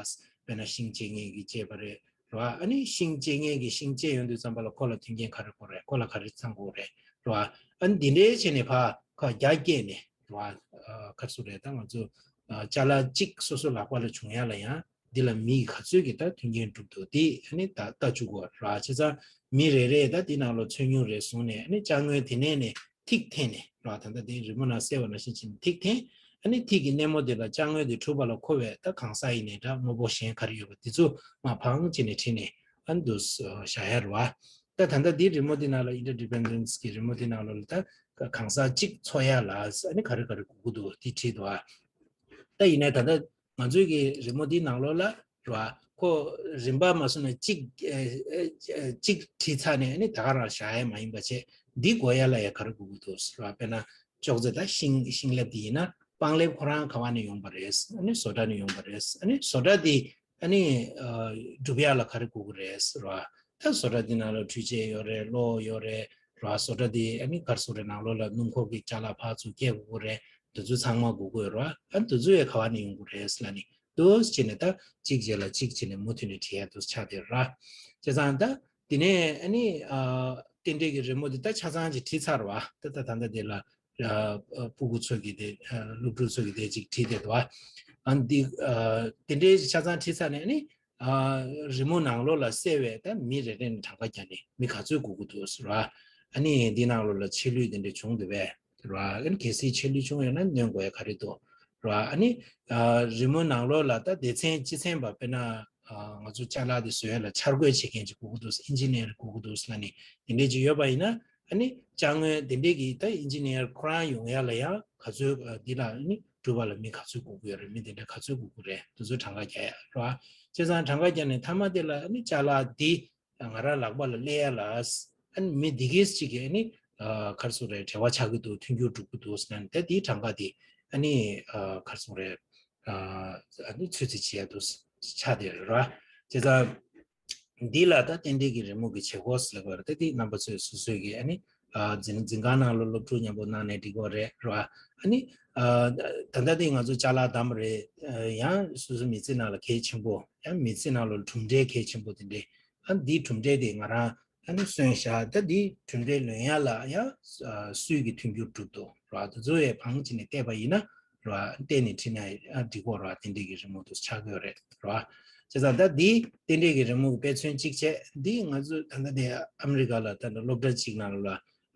དཔེར་ན་ཤིང་བཅད་མཁན་གྱིས་བཅད་པ་རེད་ར། ཨ་ནི་ཤིང་བཅད་མཁན་གྱིས་ཤིང་བཅད་ཡོང་དུས་ཙམ་པ་ལ་ཁོ་ལ་མཐུན་རྐྱེན་ག་རེ་དགོས་རེད། ཁོ་ལ་ག་རེ་ཚང་དགོས་རེད་ར། ཨ་ནི་འདི་འདྲའི་བྱས་ནས་ཕར་ཁ་རྒྱ་བསྐྱེད་ནས་ར། ཨ་ག་རེ་ཟེར་དགོས་རེད། ད་ང་ཚོ་ཨ་ཅ་ལག་གཅིག་སོ་སོ་ལག་པ་ལ་བྱུང་ཡ་ལ་ཡང་། འདི་ལ་མི་ག་ཚོད་ཀྱིས་ད་མཐུན་རྐྱེན་སྒྲུབ་འདུག་འདི་ཨ་ནི་ད་ལྟ་བཅུག་དགོས་ར། བྱས་ཙང་མི་རེ་རེས་ད་འདི་ནང་ལ་ཚོན་ཉུང་རེ་བཟུང་ནས། ཨ་ནི་ཅ་དངོས་དེ་ནས་ནས་ཐིག་འཐེན་ནས་ར། ད་ལྟ་དེ་རི་མོ་ནང་གསལ་བ་ནང་བཞིན་བྱས་ནས་ཐིག་འཐེན། ཨ་ནི་ཐིག་གི་སྣེ་མོ་དེ་ལ་ཅ་དངོས་དེ་གྲུབ་པ་ལ་མཁོ་བའི་ད་གང་ཟག་ཡིན་ནའི་འདྲ། དངོས་པོ་གཞན་ག་རེ་ཡོད་པ་དེ་ཚོ་མར་བང་བྱས་ནས་བྲིས་ནས་ཨ་ནི་འདུག་སེ་བཞག་ཡ་རེད་བ། ད་ད་ལྟ་འདི་རི་མོ་འདི་ནང་ལ། ཨིན་ཊར་ཌི་པེན་ཌེན་སི་གི་རི་མོ་འདི་ནང་ལོགས་ལ་ད་གང་ཟག་གཅིག་འཚོ་ཡ་ལ་ཨ་ནི་ག་རེ་ག་རེ་དགོས་ཀྱི་འདུག་འདི་བྲིས་འདུག་ཨ། ད་ཡིན་ནའི་ད་ལྟ་ང་ཚོའི་གི་རི་མོ་འདིའི་ནང་ལོགས་ལ་རེད་བ། ཁོ་རིམ་པ་མ་སོང་ནས་གཅིག་ཨེ་ཨེ་གཅིག་བྲིས་ཚར་ནས་ཨ་ནི་ད་ག་རང་བཞག་ཡ་མ་ཡིན་པ་བྱས། འདི་དགོས་ཡ་ལ་ཡ་ག་རེ་དགོས་ཀྱི་འདུག་རེད་བ། དཔེར་ན་ཅོག་ཙེ་དང་ཤིང་ཤིང་ལེབ་འདི་ཡིན་ན། པང་ལེབ་ཁོ་རང་ག་བ་ནས་ཡོང་པ་རེད། ཨ་ནི་བཟོ་གྲྭ་ནས་ཡོང་པ་རེད། ཨ་ནི་བཟོ་གྲྭ་འདི་ཨ་ནི་ཨ་སྒྲུབ་ཡ་ལ་ག་རེ་དགོས་ཀྱི་རེད་རེད་བ། ད་བཟོ་གྲྭ་འདི་ནང་ལ་འཕྲུལ་ཆས་ཡོད་རེད། གློག་ཡོད་རེད་རེད་བ། བཟོ་གྲྭ་འདི་ཨ་ནི་ག་རེ་ཟེར་དགོས་རེད། ནང་ལོགས་ལ་སྣུམ་འཁོར་གྱི་ཅ་ལག་ཕར་ཚུར་སྐྱེལ་དགོས་ཀྱི་རེད། འདི་ཚོ་ཚང་མ་དགོས་ཀྱི་ཡོད་རེད་བ། ཨ་ནི་འདི་ཚོ་ཡང་ག་བ་ནས་ཡོང་གི་རེད་ལབ་ནི་འདུག་སེ་བྱས་ནས། ད་གཅིག་རྗེས་ལ་གཅིག་བྱས་ནས་མུ་མཐུད་ནས་བྲིས་ཡ་འདུག་ཆགས་བསྡད་ར། བྱས་ཙང་ད་འདི་ནས་ཨ་ནི་ཨ་རྟེན་འབྲེལ་གྱི་རི་མོ་འདི་ད་ཆ་ཚང་ཅིག་བྲིས་ཚར་བ། ད་ད་ད་ལྟ་འདི་ལ་ཨ་ཨ་སྤུ་གུ་ཚོ་གི་དེ། ཨ་སློབ་ཕྲུག་ཚོ་གི་དེ་ཅིག་བྲིས་བསྡད་འདུག་བ། ཨ་འདི་ཨ་དེ་འདྲའི་ཆ་ཚང་བྲིས་ཚར་ནས་ཨ་ནི། ཨ་རི་མོ་ནང་ལོགས་ལ་གསལ་བའི་ད་མི་རེ་རེ་ནས་གྲངས་ཀ་བརྒྱབ་ནས་མི་ག་ཚོད་དགོས་ཀྱི་འདུག་ཟེར་བ། ཨ་ནི་འདི་ནང་ལོགས་ལ་ཆད་ལུས་དེ་འདྲ་བྱུང་འདུག་པས་ཟེར་བ། ཨ་ནི་གལ་སྲིད་ཆད་ལུས་བྱུང་ཡོད་ན་སྣོན་དགོས་ཡ་ག་རེ་འདུག་རེད་བ། ཨ་ནི་རི་མོ་ནང་ལོགས་ལ་ད་སྡེ་ཚན་སྤྱི་ཚན་པ་དཔེར་ན་ང་ཚོ་ཅ་ལག་དེ་བཟོ་ཡ་ལ་འཆར་འགོད་བྱེད་མཁན་ཅིག་དགོས་ཀྱི་འདུག་ཨིན་ཇི་ནི་ཡར་དགོས་ཀྱི་འདུག་ལབ་ནས་དེ་འདྲས་ཅིག་ཡོད་པ་ཡིན་ན། ཨ་ནི་ཅ་དངོས་དེ་འདྲས་ཀྱི་ད་ཨིན་ཇི་ནི་ཡར་ཁོ་རང་ཡོང་ཡ་ལ་ཡང་ག་ཚོད་འདི་ལ་ཨ་ནི་སྒྲུབ་པ་ལ་མི་ག་ཚོད་དགོས་ཀྱི་ཡོད་རེད། མི་དེ་འདྲས་ག་ཚོད་དགོས་ཀྱི་རེད། དེ་ཚོ་གྲངས་ཀ་རྒྱག་ཡ་རེད་བ། བྱས་ཙང་གྲངས་ཀ་རྒྱག་ནས་མཐའ་མ་དེ་ལ་ཨ་ནི་ཅ་ལག་འདི་ང་རང་ལག་པ་ལ་སླེབས་ཡ་ལ་ཨ་ནི་མི་འདི་གས་ཅིག་གིས་ཨ་ནི་ག་རེ་ཟེར་རེད། འབྲེལ་བ་ཆགས་ཀྱི་འདུག་མཐུན་འགྱུར་འགྲུབ་ཀྱི་འདུག་ཟེར་ན་ད་དེའི་གྲངས་ཀ་དེ་ཨ་ནི་ག་རེ་ཟེར་རེད། ཨ་ནི་ཚོད་རྩིས་བྱེད་ཡ་འདུག་ཆགས་བསྡད་ཡོད་རེད་བ། བྱས་ཙང་འདི་ལ་ད་རྟེན་འབྲེལ་གྱི་རི་མོ་གི་བྱེད་སྒོ་ཟེར་བ་རེད། ད་དེ་རྣམ་པ་ཚོས་སོ་སོའི་གི་ཨ་ནི་འཛིན་འཛིན་ཁང་ནང་ལ་སློབ་ཕྲུག་མཉམ་པོ་གནང་ནས་འགྲིག་གི་རེད་རེད་བ། ཨ་ནི་ད་ལྟ་དེ་ང་ཚོ་ཅ་ལག་བདམས་པ་རེད། ཡང་སོ་སོ་མི་ཚེ་ནང་ལ་གལ་ཆེན་པོ། ཡང་མི་ཚེ་ནང་ལ་གྲུབ་འབྲས་གལ་ཆེན་པོ་དེ་འདྲས། ཨ་འདིའི་གྲུབ་འབྲས་དེ་ང་རང་ཨ་ནི་སོན་བཞག་ད་འདིའི་གྲུབ་འབྲས་ལོན་ཡ་ལ་ཡང་སུས་ཀྱི་མཐུན་འགྱུར་གྲུབ་འདུག་རེད་བ། དེ་ཚོ་ཡའི་བང་ཅིག་ནས་བལྟས་པ་ཡིན་ན་རེད་བ། བལྟས་ནས་ཁྲིད་ན་ཨ་འགྲིག་གི་རེད་བ། རྟེན་འབྲེལ་གྱི་རི་མོ་དེ་ཆགས་ཀྱི་ཡོད་རེད་རེད་བ། བྱས་ཙང་ད་འདི་རྟེན་འབྲེལ་གྱི་རི་མོ་གི་དཔེ་མཚོན་གཅིག་བྱས། འདི་ང་ཚོ་ད་ལྟ་དེ་ཨ་མི་རི་ཀ་ལ་ད་ལྟ་སློབ་གྲྭ་གཅིག་ནང་ལ་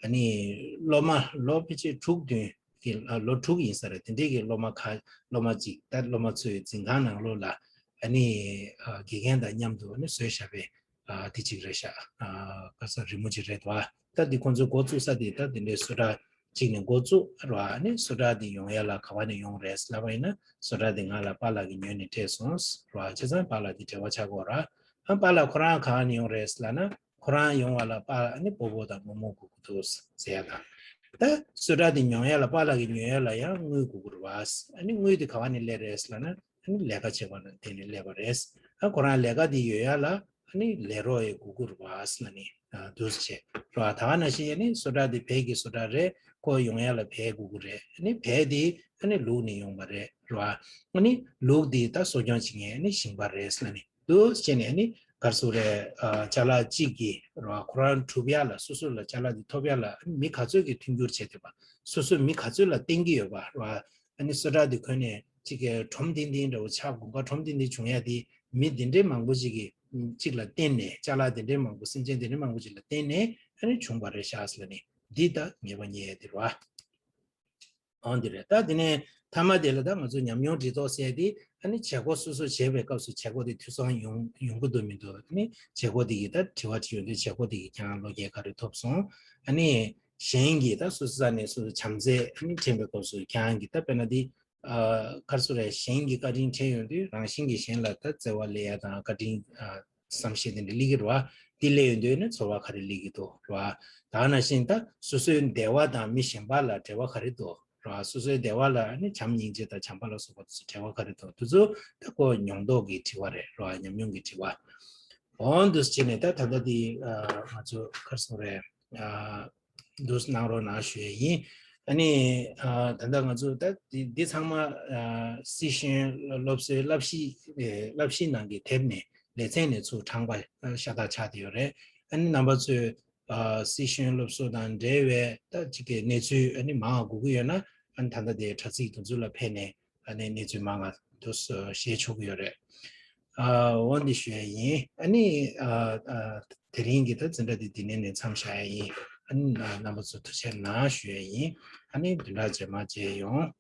ཨ་ནི་སློབ་མ་ལོ་ཕལ་ཆེར་དྲུག་བདུན་གྱི་ལོ་དྲུག་ཡིན་ས་རེད། དེ་འདྲའི་གི་སློབ་མ་ཁ་སློབ་མ་གཅིག་ད་སློབ་མ་ཚོའི་འཛིན་ཁང་ནང་ལོགས་ལ་ཨ་ནི་དགེ་རྒན་དང་མཉམ་དུ་ཨ་ནི་བཟོས་བཞག་པའི་དེ་གཅིག་རེད་ཤག་ག་ས་རི་མོ་གཅིག་རེད་བ། ད་འདི་ཁོང་ཚོའི་འགོ་བཙུགས་ས་དེ་ད་དེ་འདྲའི་བཟོ་གྲྭ་གཅིག་ནས་འགོ་བཙུགས་རེད་བ། ཨ་ནི་བཟོ་གྲྭ་འདི་ཡོང་ཡ་ལ་ག་བ་ནས་ཡོང་རེད་ལབ་པ་ཡིན་ན། བཟོ་གྲྭ་འདི་ང་ལ་པཱ་ལགས་ཀྱིས་ཉོས་ནས་སྤྲད་སོང་རེད་བ། བྱས་ཙང་པཱ་ལགས་འདི་འབྲེལ་བ་ཆགས་ཀྱི་ཡོད་རེད། ཨ་པཱ་ལགས་ཁོ་རང་ག་བ་ནས་ཡོང་རེད་ལབ་ན། ཁོ་རང་ཡོང་བ་ལ་པཱ་ཨ་ནི་སྤོ་བོ་དང་རྨོ་མོ་དགོས་ཀྱི་འདུག་ཟེར་ཡ་དང་། ད་བཟོ་གྲྭ་འདི་ཉོ་ཡ་ལ་པཱ་ལགས་ཀྱིས་ཉོ་ཡ་ལ་ཡང་དངུལ་དགོས་ཀྱི་རེད་བ། ཨ་ནི་དངུལ་འདི་ག་བ་ནས་སླེབས་རེད་ལབ་ན། ཨ་ནི་ལས་ཀ་བྱེད་པ་ལ་བརྟེན་ནས་སླེབས་པ་རེད། ཨ་ཁོ་རང་ལས་ཀ་འདི་ཡོད་ཡ་ལ་ཨ་ནི་ལས་རོགས་ཡོད་དགོས་ཀྱི་རེད་བ་ཟེར་ནས་འདུག་སེ་བྱས་རེད་བ། ད་ག་ནང་བཞིན་ཨ་ནི་བཟོ་གྲྭ་འདི་བལ་གྱི་བཟོ་གྲྭ་རེད། ཁོ་ཡོང་ཡ་ལ་བལ་དགོས་ཀྱི་རེད། ཨ་ནི་བལ་འདི་ཨ་ནི་ལུག་ནས་ཡོང་བ་རེད་རེད་བ། ཨ་ནི་ལུག་འདི་ད་གསོ་སྐྱོང་བྱེད་མཁན་ཨ་ནི་ཞིང་པ་རེད་ཟེར་ནས་འདུག་སེ་བྱས་ནས་ཨ་ནི་ག་རེ་ཟེར་རེད། ཅ་ལག་གཅིག་གི་རེད་བ། ཁོ་རང་གྲུབ་ཡ་ལ་སོ་སོ་ལ་ཅ་ལག་འདི་ཐོབ་ཡ་ལ་ཨ་ནི་མི་ག་ཚོད་ཀྱིས་མཐུན་འགྱུར་བྱས་བསྡད་པ། སོ་སོ་མི་ག་ཚོད་ལ་བརྟེན་གྱི་ཡོད་པ་རེད་བ། ཨ་ནི་བཟོ་གྲྭ་འདི་ཁོ་ནས་གཅིག་གི་ཁྲོམ་ལྡིང་ལྡིང་འདྲ་བོ་ཆགས། དགུན་ཁ་ཁྲོམ་ལྡིང་ལྡིང་བྱུང་ཡ་དེ་མི་འདི་འདྲའི་མང་པོ་ཅིག་གིས་གཅིག་ལ་བརྟེན་ནས། ཅ་ལག་འདི་འདྲའི་མང་པོ། སེམས་ཅན་འདི་འདྲའི་མང་པོ་ཅིག་ལ་བརྟེན་ནས་ཨ་ནི་བྱུང་བ་རེད་ཤག་ཟེར་ནས་འདི་ད་ངེས་པ་རྙེད་ཡ་དེ་རེད་བ། འོ་འདི་རེད། ད་དེ་ནས་མཐའ་མ་དེ་ལ་ད་ང་ཚོ་ཉམས་མྱོང་འདྲི་རྟོག་ཟེར་ཡ་དེ་ཨ་ནི་བྱེད་སྒོ་སོ་སོ་བྱེད་པའི་སྐབས་སུ་བྱེད་སྒོ་དེ་འཐུས་ཚང་ཡོང་ཡོང་གི་འདུག་མི་འདུག་ཨ་ནི་བྱེད་སྒོ་དེ་གི་ད་དྲི་བ་དྲིས་ཡོང་དུས་བྱེད་སྒོ་དེ་གི་ཁྱེད་རང་བློ་སྐྱེད་ག་རེ་ཐོབ་སོང་། ཨ་ནི་གཞན་གྱིས་ད་སོ་སོ་ས་ནས་སོ་སོ་བྱམས་བརྩེ་ཨ་ནི་འཕྲིན་པའི་སྐབས་སུ་ཁྱེད་རང་གིས་ད་དཔེར་ན་དེ་ཨ་ག་རེ་ཟེར་རེད། གཞན་གྱིས་བཀའ་དྲིན་དྲན་ཡོང་དུས་རང་བཞིན་གྱིས་གཞན་ལ་ད་བརྩེ་བ་སླེབས་ཡ་དང་བཀའ་དྲིན་ཨ་བསམ་ཤེས་དེ་འདྲ་སླེབས་ཀྱི་རེད་བ། དེ་སླེབས་ཡོང་དུས་ནི་ཚོར་བ་ག་རེ་སླེབས་ཀྱི་འདུག་རེད་བ། ད་ནང་བཞིན་ད་སོ་སོའི་བདེ་བ་དང་མི་གཞན་པ་ལ་འབྲེལ་བ་ག་རེ་འདུག་རེད་བ། སོ་སོའི་བདེ་བ་ལ་ནི་བྱམས་སྙིང་རྗེ་དང་བྱམས་པ་ལ་སོགས་པ་དེ་ཚོ་འབྲེལ་བ་ག་རེ་འདུག་དེ་ཚོ་ད་ཁོ་མྱོང་རྟོག་གི་དྲི་བ་རེད་རེད་བ། ཉམས་མྱོང་གི་དྲི་བ། འོ་འདུག་སེ་བྱས་ནས་ད་ད་ལྟ་དེ་ཨ་ང་ཚོ་ག་རེ་ཟེར་རེད། ཨ་འདུག་གནང་རོགས་གནང་ཞུ་ཡས་ཡིན། ཨ་ནི་ཨ་ད་ལྟ་ང་ཚོ་ད་འདི་འདི་ཚང་མ་ཨ་སི་ཤེས་ཡོན་སློབ་གསོའི་བསླབ་གཞི་ཨེ་བསླབ་གཞིའི་ནང་གི་དེབ་ནས་ལེ་ཚན་ནས་ཚུར་དྲངས་པ་ཤ་སྟག་ཆགས་བསྡད་ཡོད་རེད། ཨ་ནི་རྣམ་པ་ཚོས་ཨ་སི་ཤེས་ཡོན་སློབ་གསོ་དང་འབྲེལ་བའི་ད་ཅིག་གི་གནས་ཚུལ་ཨ་ནི་མང་བ་དགོས་ཀྱི་ཡོད་ན། ཨ་ནི་ད་ལྟ་དེ་དྲ་ཚིགས་དེ་ཚོ་ལ་ཕེབས་ནས་ཨ་ནི་གནས་ཚུལ་མང་ང་དུ་བཤད་ཆོག་གི་ཡོད་རེད། ཨ་འོ་འདི་ཞུ་ཡ་ཡིན། ཨ་ནི་ཨ་ཨ་དེ་རིང་གི་ད་འཛིན་གྲྭ་འདི་འདི་ནས་ནས་མཚམས་བཞག་ཡ་ཡིན། ཨ་ནི་ཨ་རྣམ་པ་ཚོ་ཐུགས་རྗེ་གནང་ཞུ་ཡ་ཡིན། ཨ་ནི་བདུན་ཕྲག་རྗེས་མ་མཇལ་ཡོང་།